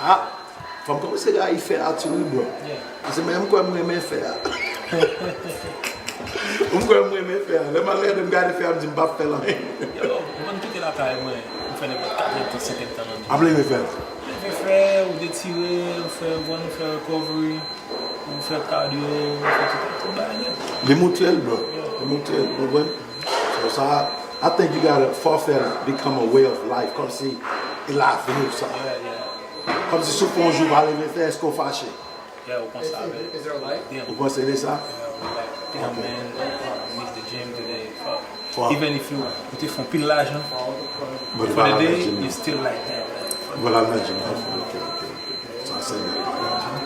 Ah! Fò m kòmanse rayi fè a tou wi, bro. Yeah. Paske menm m kwè m renmen fè a. M kwè m renmen fè a. Lè m al gade, m gade fè a, m di m p ap fè l anyen. Yo, m konn kite lakay mwen, m fè nenpòt katrè tan, senk èdtan nan jounen. Ap leve fè. Leve fè, ou detire, ou fè run, ou fè recovery, ou fè cardio, ou fè tout, tout bagay nèt. Li moutre l, bro. Yeah. Li moutre l, ou konprann? So, sa, I think you gotta, fò w fè l become a way of life, kòmsi e lavi w sa. Yeah, yeah. Kòmsi si w fè yon jou pa leve fè, èske w fache? Yeah, ou panse avè l. Damn. Ou panse de sa? Yeah, ou like, damn, man, I missed the gym today. Fuck. Fuck. Even if you, ou te fè anpil lajan, for the day, you still like, damn, man, fuck. But I'm not gym. Ok, ok, ok. Sa se bèl bagay.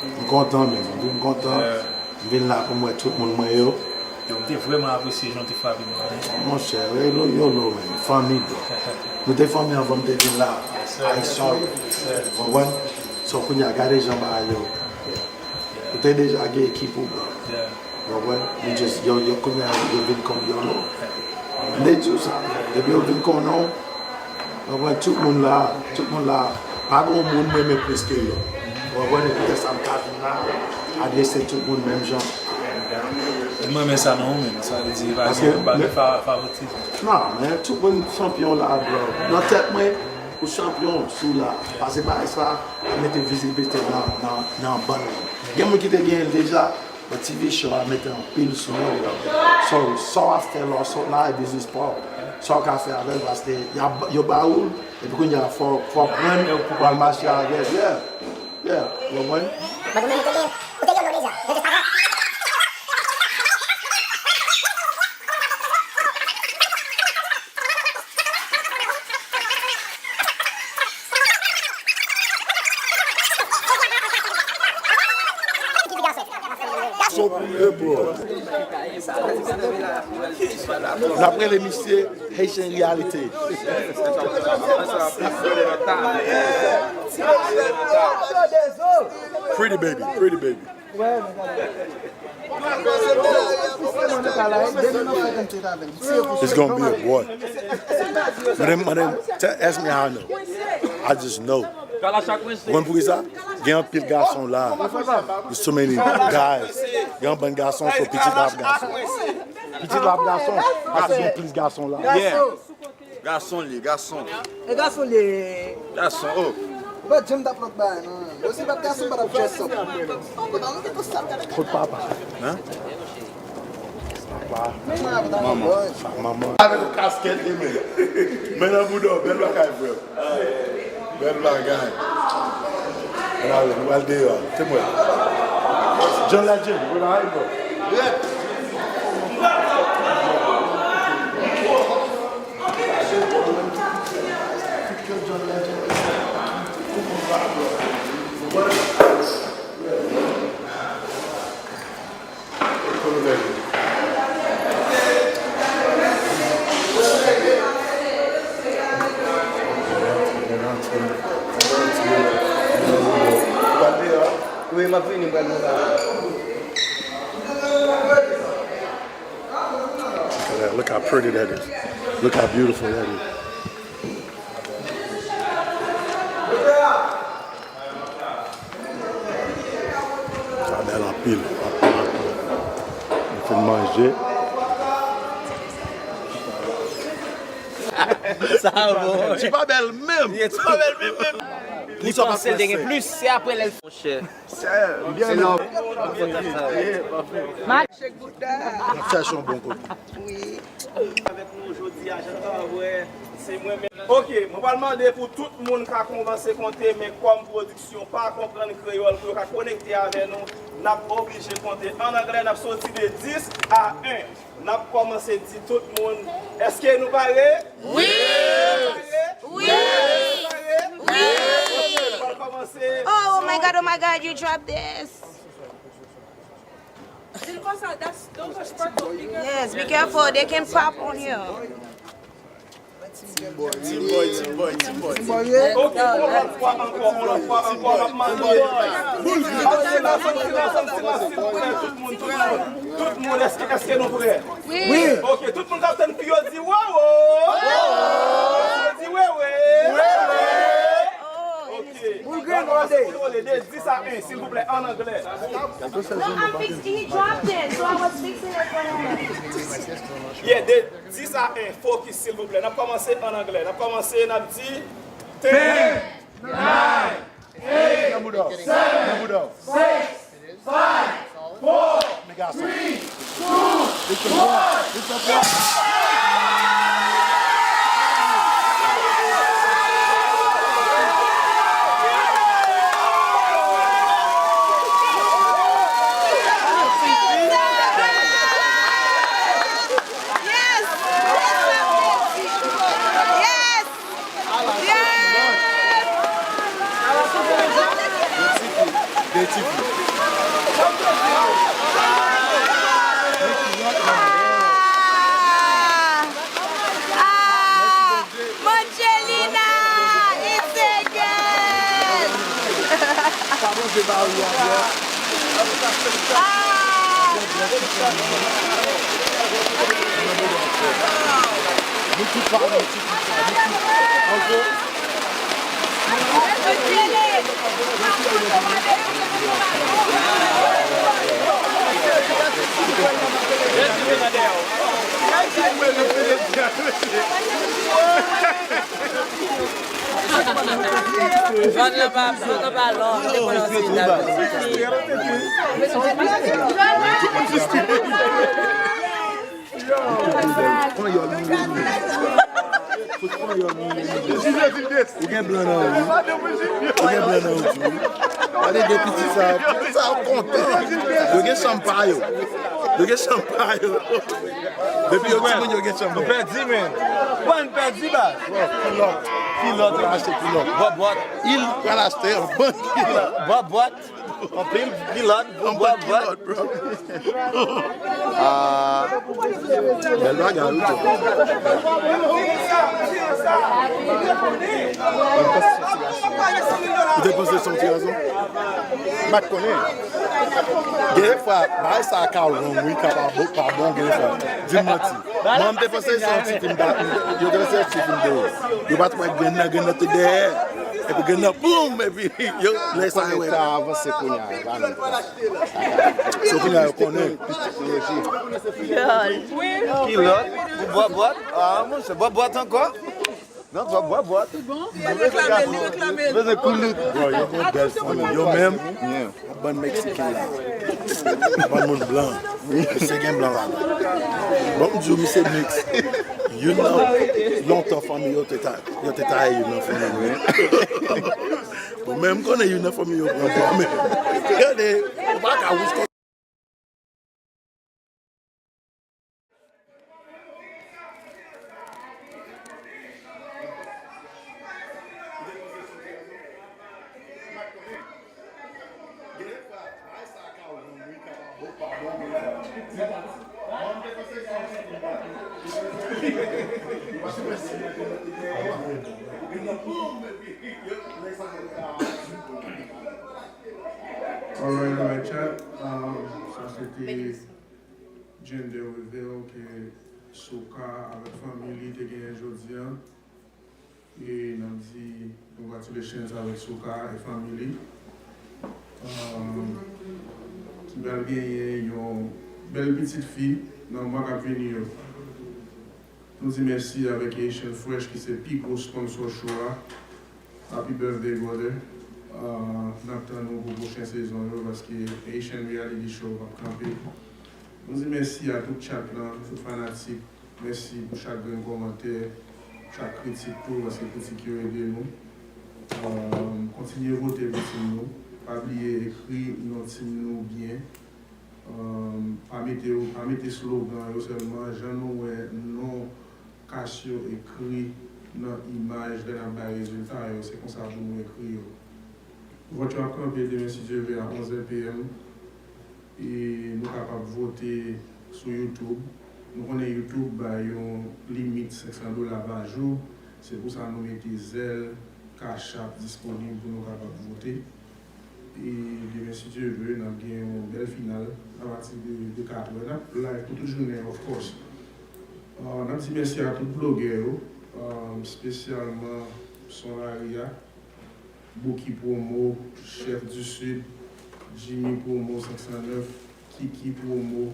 M kontan, men. M kontan. Yeah. M vin la pou m wè tout moun mwen yo. Yo, m te vrèman apresye jan w te frape m nan, hein. Monchè, yo, yo, yo, men. Fanmi, bro. Nou te fanmi anvan m te vin la. Ayisyen. Konprann? So, kounye a, gade jan bagay yo. Ou te deja gen ekip ou, bro. Konprann? Yo just, yo, yo kounye a, yo vin konn yo, non. M te di w sa. Depi yo vin konnen w, konprann? Tout moun la, tout moun la, pa gen yon moun m renmen plis ke yo. Konprann? E poutèt sa m ka vin la, adrese tout moun menm jan. E mwen, men sa nan ou menm, sa vle di, pa gen, pa gen fa-, favoritism. Non, men tout moun chanpyon la, bro. Nan tèt mwen, ou chanpyon, si w la. Pase bagay sa, mete vizibilite nan, nan, nan bann. Gen moun ki te genyen l deja, but T V show a mete anpil sou nou. So, sa w ap fè lè w sot la, e biznis pa w. Sa w ka fè avè l, paske y a, yo ba ou l, epi kounye a, fò, fò w pran l, pou w al mache avè l. Yeah. Yeah, w konprann? But ou menm ou te gen, ou te gen non deja. Yo just pa wè. So pou mwen, bro. N ap rele misye Haitian Reality. Pretty baby, pretty baby. It's gonna be a boy. Madan, madan, tell, ask me how I know. I just know. Ou konn poukisa? Gen anpil gason la. There's so many guys. Gen anpil gason, so pitit la ap gason. Pitit la ap gason, paske gen plis gason la. Yeah. Gason li ye, gason. E gason li ye. Gason, oh. Ou pa t janm t ap lòt bagay, non. Yo, si pa t gason, pa t ap dress up. Kot papa? Hein? Papa. Manman. Manman. Avèk yon kaskèt li, men. Men nan bouda w, bèl bagay, frè. Bèl bagay. Ann ale, nou pral deyò. Se mwen. John Legend, mwen la, bro. Wi, m ap vini, m pral monte. Look at that. Look how pretty that is. Look how beautiful that is. Sa bèl anpil, anpil, anpil. Nou fin manje. Sa bon. Ti pa bèl menm. Ti pa bèl menm, menm. Li panse l te gen plis, se apre lè l. Monchè. Se lè w. N ap chèche yon bon kote. Wi. Avèk nou jodi a, jan nou kapab wè, se mwen menm. Ok, mwen pral mande pou tout moun ka kòmanse konte, men kòm pwodiksyon pa konprann kreyòl, pou yo ka konekte avè nou, n ap oblije konte an anglè, n ap soti de dis a en. N ap kòmanse di tout moun, èske nou pare? Wi! Pare? Wi! Pare? Wi! Nou pral kòmanse. Oh, oh my God, oh my God, you dropped this. Silvassa, that's, those are sparkles. Be careful. Yes, be careful. They can pop on you. Team boy, team boy, team boy, team boy. Ok, yon lòt fwa ankò, yon lòt fwa ankò, m ap mande. Silans, silans, silans, silans, silvouplè, tout moun, tout moun. Tout moun, èske, èske nou prè? Wi. Ok, tout moun k ap tann fi yo di wowo. Wowo. Di wewe. Wewe. Ok. Boul grenn, nou pral kòmanse kontwole de dis a en, silvouplè, an anglè. I fixed, he dropped it, so I was fixing it for him. Yeah, de dis a en, focus, silvouplè. N ap kòmanse an anglè. N ap kòmanse, n ap di, ten, nine, eight, seven, six, five, four, three, two, one. Yes! Yes! Yes! De tifi. Nou tout pa nan ti kisa, nou tout anko. Zòn nan pa, zòn nan pa long, li konnen se dal. Ou gen blan nan ou wi. Ou gen blan nan ou tou wi. Gade de piti sa, piti sa yo kontan. Yo gen chanm pa yo. Yo gen chanm pa yo. Depi yo timoun yo gen chanm. Nou pèdi, men. Bon, nou pèdi, ba. Kilòt. Kilòt, yo achte kilòt. Bòbòt. Il pral achte yon bann kilòt. Bòbòt. Anpil kilòt, bòbòt. Anpil kilòt, bro. Ah, bèl bagay, wi, tou. Ou te panse se yon ti gason? M pa t konnen. Gen fwa, bagay sa ka wrong, wi, ka pa bon, pa bon, gen fwa. Di m manti. Mwen, m te panse se yon ti fi m ta, yo te panse se yon ti fi m te ye. Yo pa t wè grenn nan, grenn nan te dèyè. Epi grenn nan, boum, epi yo, lè sa yo wè. Sa avanse kounye a, pa menm. So kounye a yo konnen. Kilòt, bòbòt, ah, monchè, bòbòt ankò. Non, twòp bòbòt. Li reklame l, li reklame l. Bezwen koulout. Bro, yo gon bèl fanmi. Yo menm, bann Meksiken la. Bann moun blan. Misye gen blan ladan. Bon, m di w, misye miks. Youn nan lontan fanmi yo te ta, yo te taye youn nan fanmi yo. Bon, men m konnen youn nan fanmi yo pran bwa, men gade, ou pa ka wouj kon Alright, alright, chat. Um, sa se te gender reveal ke Souka avèk fanmi li te genyen jodi a. E n ap di congratulations avèk Souka e fanmi li. Um, ki pral genyen yon bèl pitit fi nan mwa k ap vini yo. Nou di mèsi avèk Haitian Fresh ki se pi gwo sponsor show a. Happy birthday, brother. Ah, n ap tann ou pou pwochen sezon yo, paske Haitian Reality Show p ap kanpe. Nou di mèsi a tout chat lan, tout fanatik. Mèsi pou chak grenn kòmantè, chak kritik tou, paske kritik yo ede nou. Ah, kontinye vote pou tim nou. Pa bliye ekri non tim nou byen. Um, pa mete yo, pa mete slogan yo sèlman, jan nou wè non kas yo ekri nan imaj lè n ap bay rezilta yo, se konsa pou nou ekri yo. Vòt yo ap kanpe demen si Dye vle a onz è p m. E nou kapab vote sou YouTube. Nou konnen YouTube bay yon limit senk san dola pa jou. Se pou sa nou mete Zelle, Cash App disponib pou nou kapab vote. E demen, si Dye vle, n ap gen yon bèl final apati de, de katrè. N ap live pou tout jounen, of course. Ah, n ap di mèsi a tout blogè yo, ah, espesyalman Son Lari a, Bouki Promo, Chef du Sud, Jimmy Promo senk san nèf, Kiki Promo,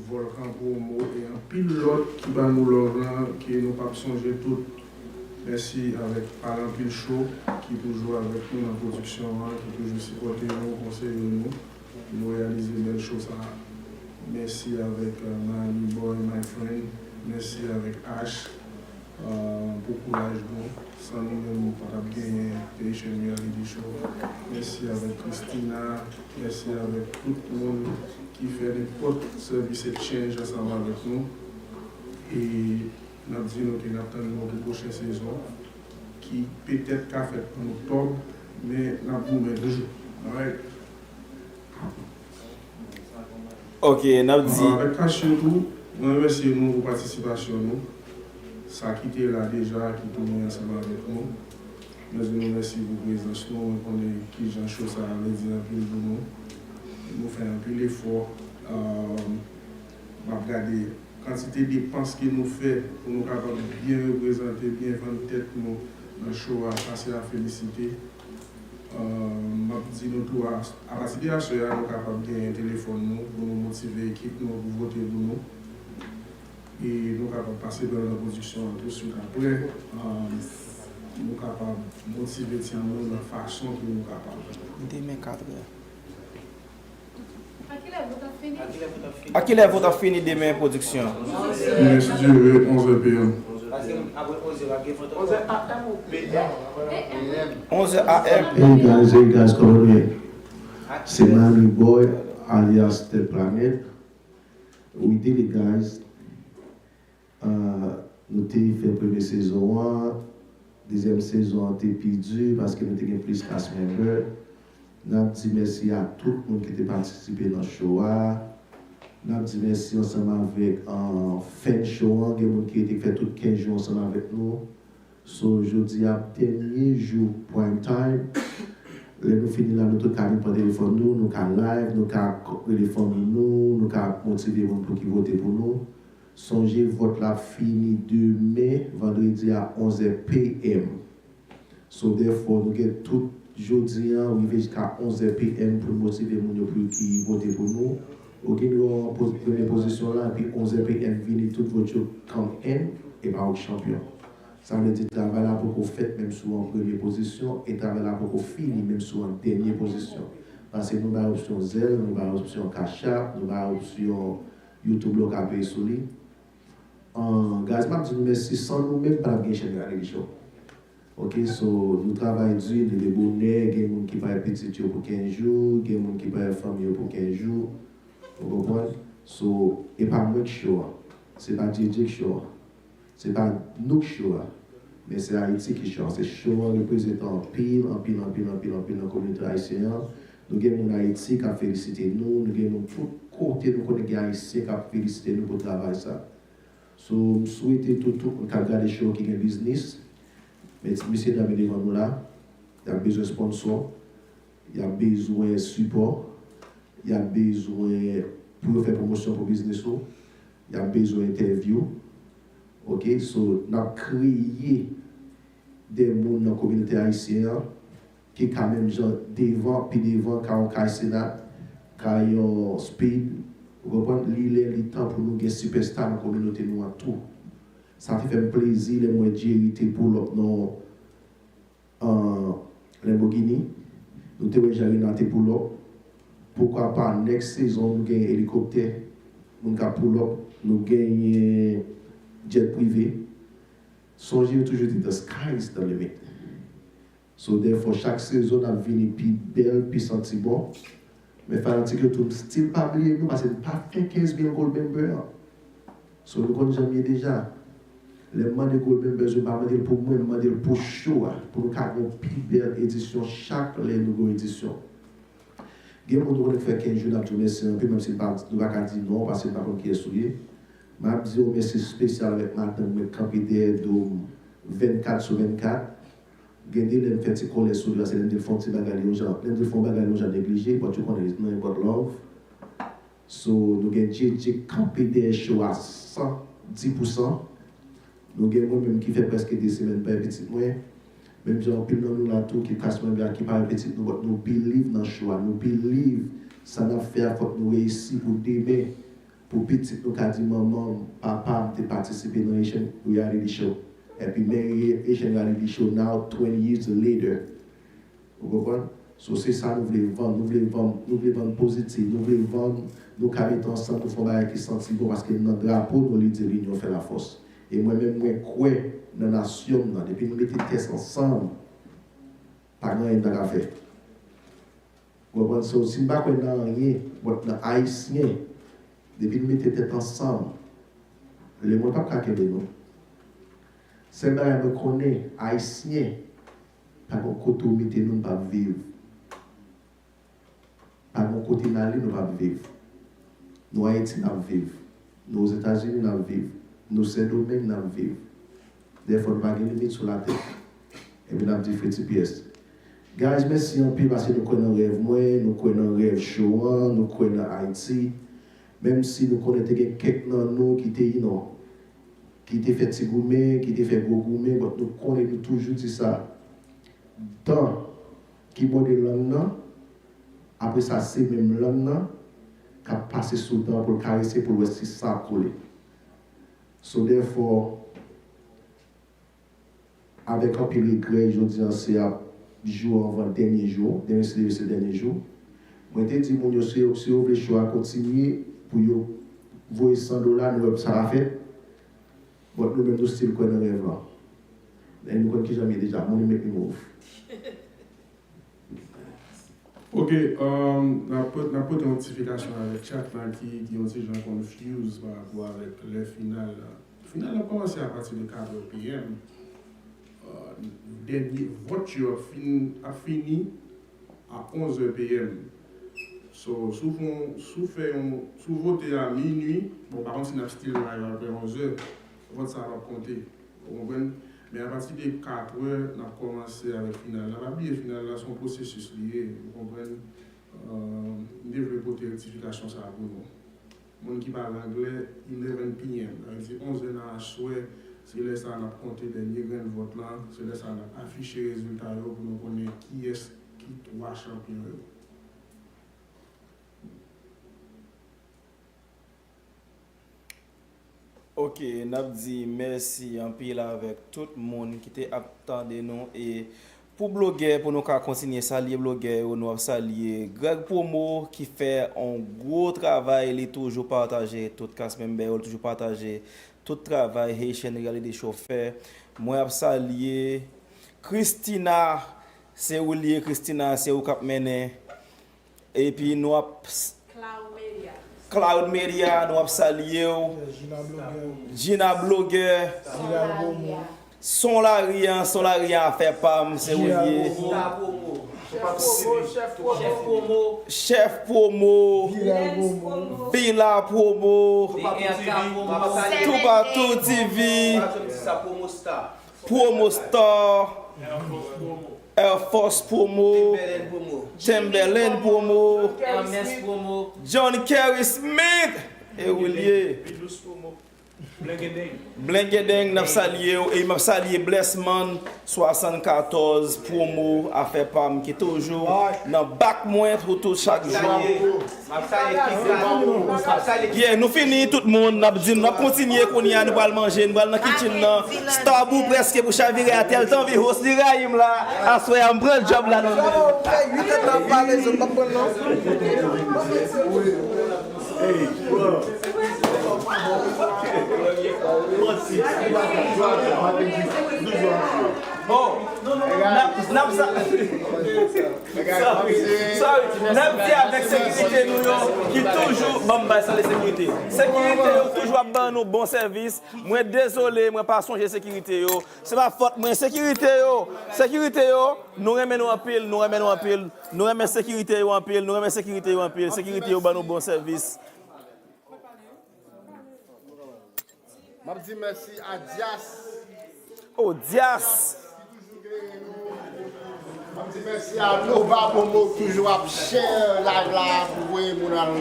Volcan Promo e anpil lòt ki ba nou love lan ke nou p ap sonje tout. Mèsi avèk Pale Anpil Show ki toujou avèk nou nan pwodiksyon an, ki toujou sipòte nou, konseye nou pou nou reyalize bèl show sa a. Mèsi avèk, euh, Miami Boy, my friend. Mèsi avèk Ash. Ah, pou kouraj nou. San nou menm, nou pa t ap genyen Haitian Reality Show. Mèsi avèk Christina, mèsi avèk tout moun ki fè nenpòt service exchange ansanm avèk nou. E n ap di nou ke n ap tann nou pou pwochen sezon, ki petèt ka fèt an oktòb, men n ap goumen toujou. Alright? Ok, n ap di. Avèk Kasyon tou, mwen remèsye nou pou patisipasyon nou. Sa ki te la deja, ki tounen ansanm avèk nou. Mwen di nou mèsi pou prezans nou. Mwen konnen kijan show sa a vle di anpil pou nou. Nou fè anpil efò. M ap gade kantite depans ke nou fè pou nou kapab byen reprezante, byen vann tèt nou nan show a, sa se a felisite. M ap di nou tou, a, apati de aswè a, nou kapab genyen telefòn nou pou nou motive ekip nou pou vote pou nou. E nou kapab pase pran nan pwodiksyon an touswit apre. Nou kapab motive timoun nan fason ke nou kapab. Demen katrè. A kilè vot ap fini demen pwodiksyon? Mwen sijere onzè p m. Onzè a m. Hey guys, hey guys, kòman nou ye? Se Mami Boy, alias The Planet. We did it, guys. Ah, nou te fè premye sezon an, dezyèm sezon an te pi di paske nou te gen plis cast member. N ap di mèsi a tout moun ki te patisipe nan show a. N ap di mèsi ansanm avèk, ah, fan show an. Gen moun ki rete fè tout kenz jou ansanm avèk nou. So, jodi a dènye jou prime time. Lè nou fini la, nou tout ka vin pran telefòn nou, nou ka live, nou ka k-, rele fanmi nou, nou ka motive moun pou ki vote pou nou. Sonje, vòt la ap fini demen, vandredi a onzè p m. So, therefore, nou gen tout jodi a rive jiska onzè p m pou n motive moun yo pou ki vote pou nou. Ou gen dwa an poz-, premye pozisyon la, epi onzè p m vini, tout vòt yo come in, epa ou k chanpyon. Sa vle di travay la poko fèt menm si w an premye pozisyon, e travay la poko fini menm si w an dènye pozisyon. Paske nou bay opsyon Zelle, nou bay opsyon Cash App, nou bay opsyon YouTube la w ka peye sou li. An, guys, m ap di nou mèsi, san nou menm pa t ap gen chèn Reality Show. Ok, so, nou travay di, leve bonè, gen moun ki pare pitit yo pou kenz jou, gen moun ki pare fanmi yo pou kenz jou, ou konprann? So, e pa mwen k show a, se pa J J k show a, se pa nou k show a, men se Ayiti ki show a. Se show an reprezante anpil, anpil, anpil, anpil, anpil nan kominote ayisyen an. Nou gen moun Ayiti k ap felisite nou, nou gen moun tout kote nou konnen gen Ayisyen k ap felisite nou pou travay sa. So, m swete tou, tout moun k ap gade show ki gen biznis, men ti mesye dam yo devan nou la, y ap bezwen sponsò, y ap bezwen sipò, y ap bezwen pou yo fè pwomosyon pou biznis ou, y ap bezwen entèvyou. Ok, so, n ap kreye de moun nan kominote ayisyen an ki ka menm jan devan, pi devan, ka yon kay Senat, ka yon Speed, ou konprann? Li lè, li tan pou nou gen sipèsta nan kominote nou an tou. Sa te fè m plezi lè m wè Jerry te pull up nan, an, Lamborghini. Nou te wè Jan Renard te pull up. Poukwa pa next sezon nou gen elikoptè, moun ka pull up, nou genyen jet prive. Sonje yo toujou di the sky is the limit. So, therefore, chak sezon n ap vini pi bèl, pi santi bon. Men fanatik yo tou, m still pa bliye nou, paske n pa fè kenz mil gold member an. So, nou konn jan m ye deja. Lè m mande gold members yo, m pa mande l pou mwen, m mande l pou show a, pou nou ka gen yon pi bèl edisyon chak lè nou gen yon edisyon. Gen moun nou konnen k fè kenz jou, n ap di w mèsi anpil, menm si n pa, nou pa ka di non, paske n pa konn kiyès ou ye. M ap di w mèsi espesyal avèk madanm mwen k kanpe dèyè do m vennkat sou vennkat. Gen de lè m fè ti kòlè sou li, paske lè m te fè yon ti bagay li yon jan, lè m te fè yon bagay li yon jan neglije, but you konnen it's nothing but love. So, nou gen J J k kanpe dèyè show a san di pousan. Nou gen mwen menm ki fè prèske de semèn m pa wè pitit mwen. Menm jan anpil nan nou la tou ki cast member a ki pa wè pitit nou, but nou believe nan show a, nou believe sa n ap fè a fòk nou reyisi pou demen. Pou pitit nou ka di, "Manman m, papa m te patisipe nan Haitian Reality Show." Epi men Haitian Reality Show now, twenty years later. Ou konprann? So, se sa nou vle vann. Nou vle vann, nou vle vann pozitif. Nou vle vann, nou ka mete ansanm, nou fè yon bagay ki santi bon, paske nan drapo nou, li di, "L'union fait la force." E mwen menm, mwen kwè nan nasyon m nan. Depi nou mete tèt ansanm, pa gen anyen n pa ka fè. Ou konprann? So, si n pa kwè nan anyen, but nan Ayisyen, depi n mete tèt ansanm, lemonn p ap ka kenbe nou. Sèl bagay mwen konnen, Ayisyen, pa gen kote w mete nou, n p ap viv. Pa gen kote n ale, nou p ap viv. Nou Ayiti, n ap viv. Nou Ozetazini, n ap viv. Nou Sendomeng, n ap viv. Dèfwa, nou pa gen limit sou latè. Epi n ap di Fritzy P S. Guys, mèsi anpil paske nou kwè nan rèv mwen, nou kwè nan rèv show an, nou kwè nan Ayiti. Menm si nou konnen te gen kèk nan nou ki te, you know, ki te fè ti goumen, ki te fè gwo goumen, but nou konnen, nou toujou di sa. Tan ki mòde lang nan, apre sa se menm lang nan k ap pase sou dan pou l karese, pou l wè si san ap koule. So therefore, avèk anpil regrè, jodi an se ap jou anvan dènye jou, demen si Dye vle se dènye jou. Mwen te di moun yo si yo, si yo vle show a kontinye, pou yo voye san dola, nou wè sa va fèt. But nou menm nou still kwè nan rèv lan. E nou konn kijan m ye deja, money make me move. Ok, um, n ap pot-, n ap pote yon notifikasyon avèk chat la ki, ki yon ti jan confuse pa rapò avèk lè final la. Final la kòmanse apati de katrè p m. Uh, dènye vòt yo ap fin, ap fini a onz è p m. So, si w fè yon, si w fè yon, si w vote a minui, bon, pa konn si n ap still live apre onz è, vòt sa a p ap konte. Ou konprann? Men apati de katrè, n ap kòmanse avèk final la. Pa bliye, final la se yon pwosesis li ye, ou konprann? Uh, m te vle pote rektifikasyon sa a pou nou. Moun ki pale anglè, eleven p m, sa vle di onz è nan aswè, se lè sa a n ap konte dènye grenn vòt lan, se lè sa a n ap afiche rezilta yo pou nou konnen kiyès ki twa chanpyon yo. Ok, n ap di mèsi anpil avèk tout moun ki te ap tande nou. E pou blogè, pou nou ka kontinye salye blogè yo, nou ap salye Greg Promo ki fè yon gwo travay, li toujou pataje tout kas member yo, li toujou pataje tout travay Haitian Reality Show fè. Mwen ap salye Christina, se ou li ye Christina, se ou k ap mennen. Epi nou ap s- Cloud Media, nou ap salye w. Gina Blogè. Son Lari an, Son Lari an afè pa m, se ou l ye. Chèf Promo. Bila Promo. Toupatou T V. Promo Star. Air Force Promo. Timberland Promo. John Kerry Smith. E ou l ye. Blengedeng, n ap salye w, e m ap salye Blessman swasannkatòz Promo, afè pa m, ki toujou nan bak mwen pou tout chak jou. Yeah, nou fini tout moun, n ap di, n ap kontinye kounye a, nou pral manje, nou pral nan kitchen nan. Starboux prèske pou chavire atè, l t anvi host, li rayi m la. Aswè a, m pran djòb la nan men l. Bon, n ap, n ap sa-, sorry, sorry. N ap di avèk sekirite nou yo, ki toujou ban m bay sa de sekirite. Sekirite yo toujou ap ban nou bon sèvis. Mwen dezole, mwen pa sonje sekirite yo. Se pa fòt mwen, sekirite yo. Sekirite yo, nou renmen nou anpil, nou renmen nou anpil. Nou renmen sekirite yo anpil, nou renmen sekirite yo anpil. Sekirite yo ban nou bon sèvis. M ap di mèsi a Dias. Oh, Dias! M ap di mèsi a Nova Promo ki toujou ap share live la pou voye moun al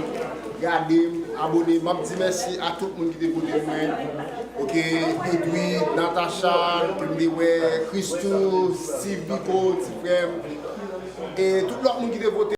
gade m, abone. M ap di mèsi a tout moun ki te kote mwen. Ok, Edwin, Natacha, ke m te wè, Christou, Steve Bico, ti frè m. E tout lòt moun ki te vote.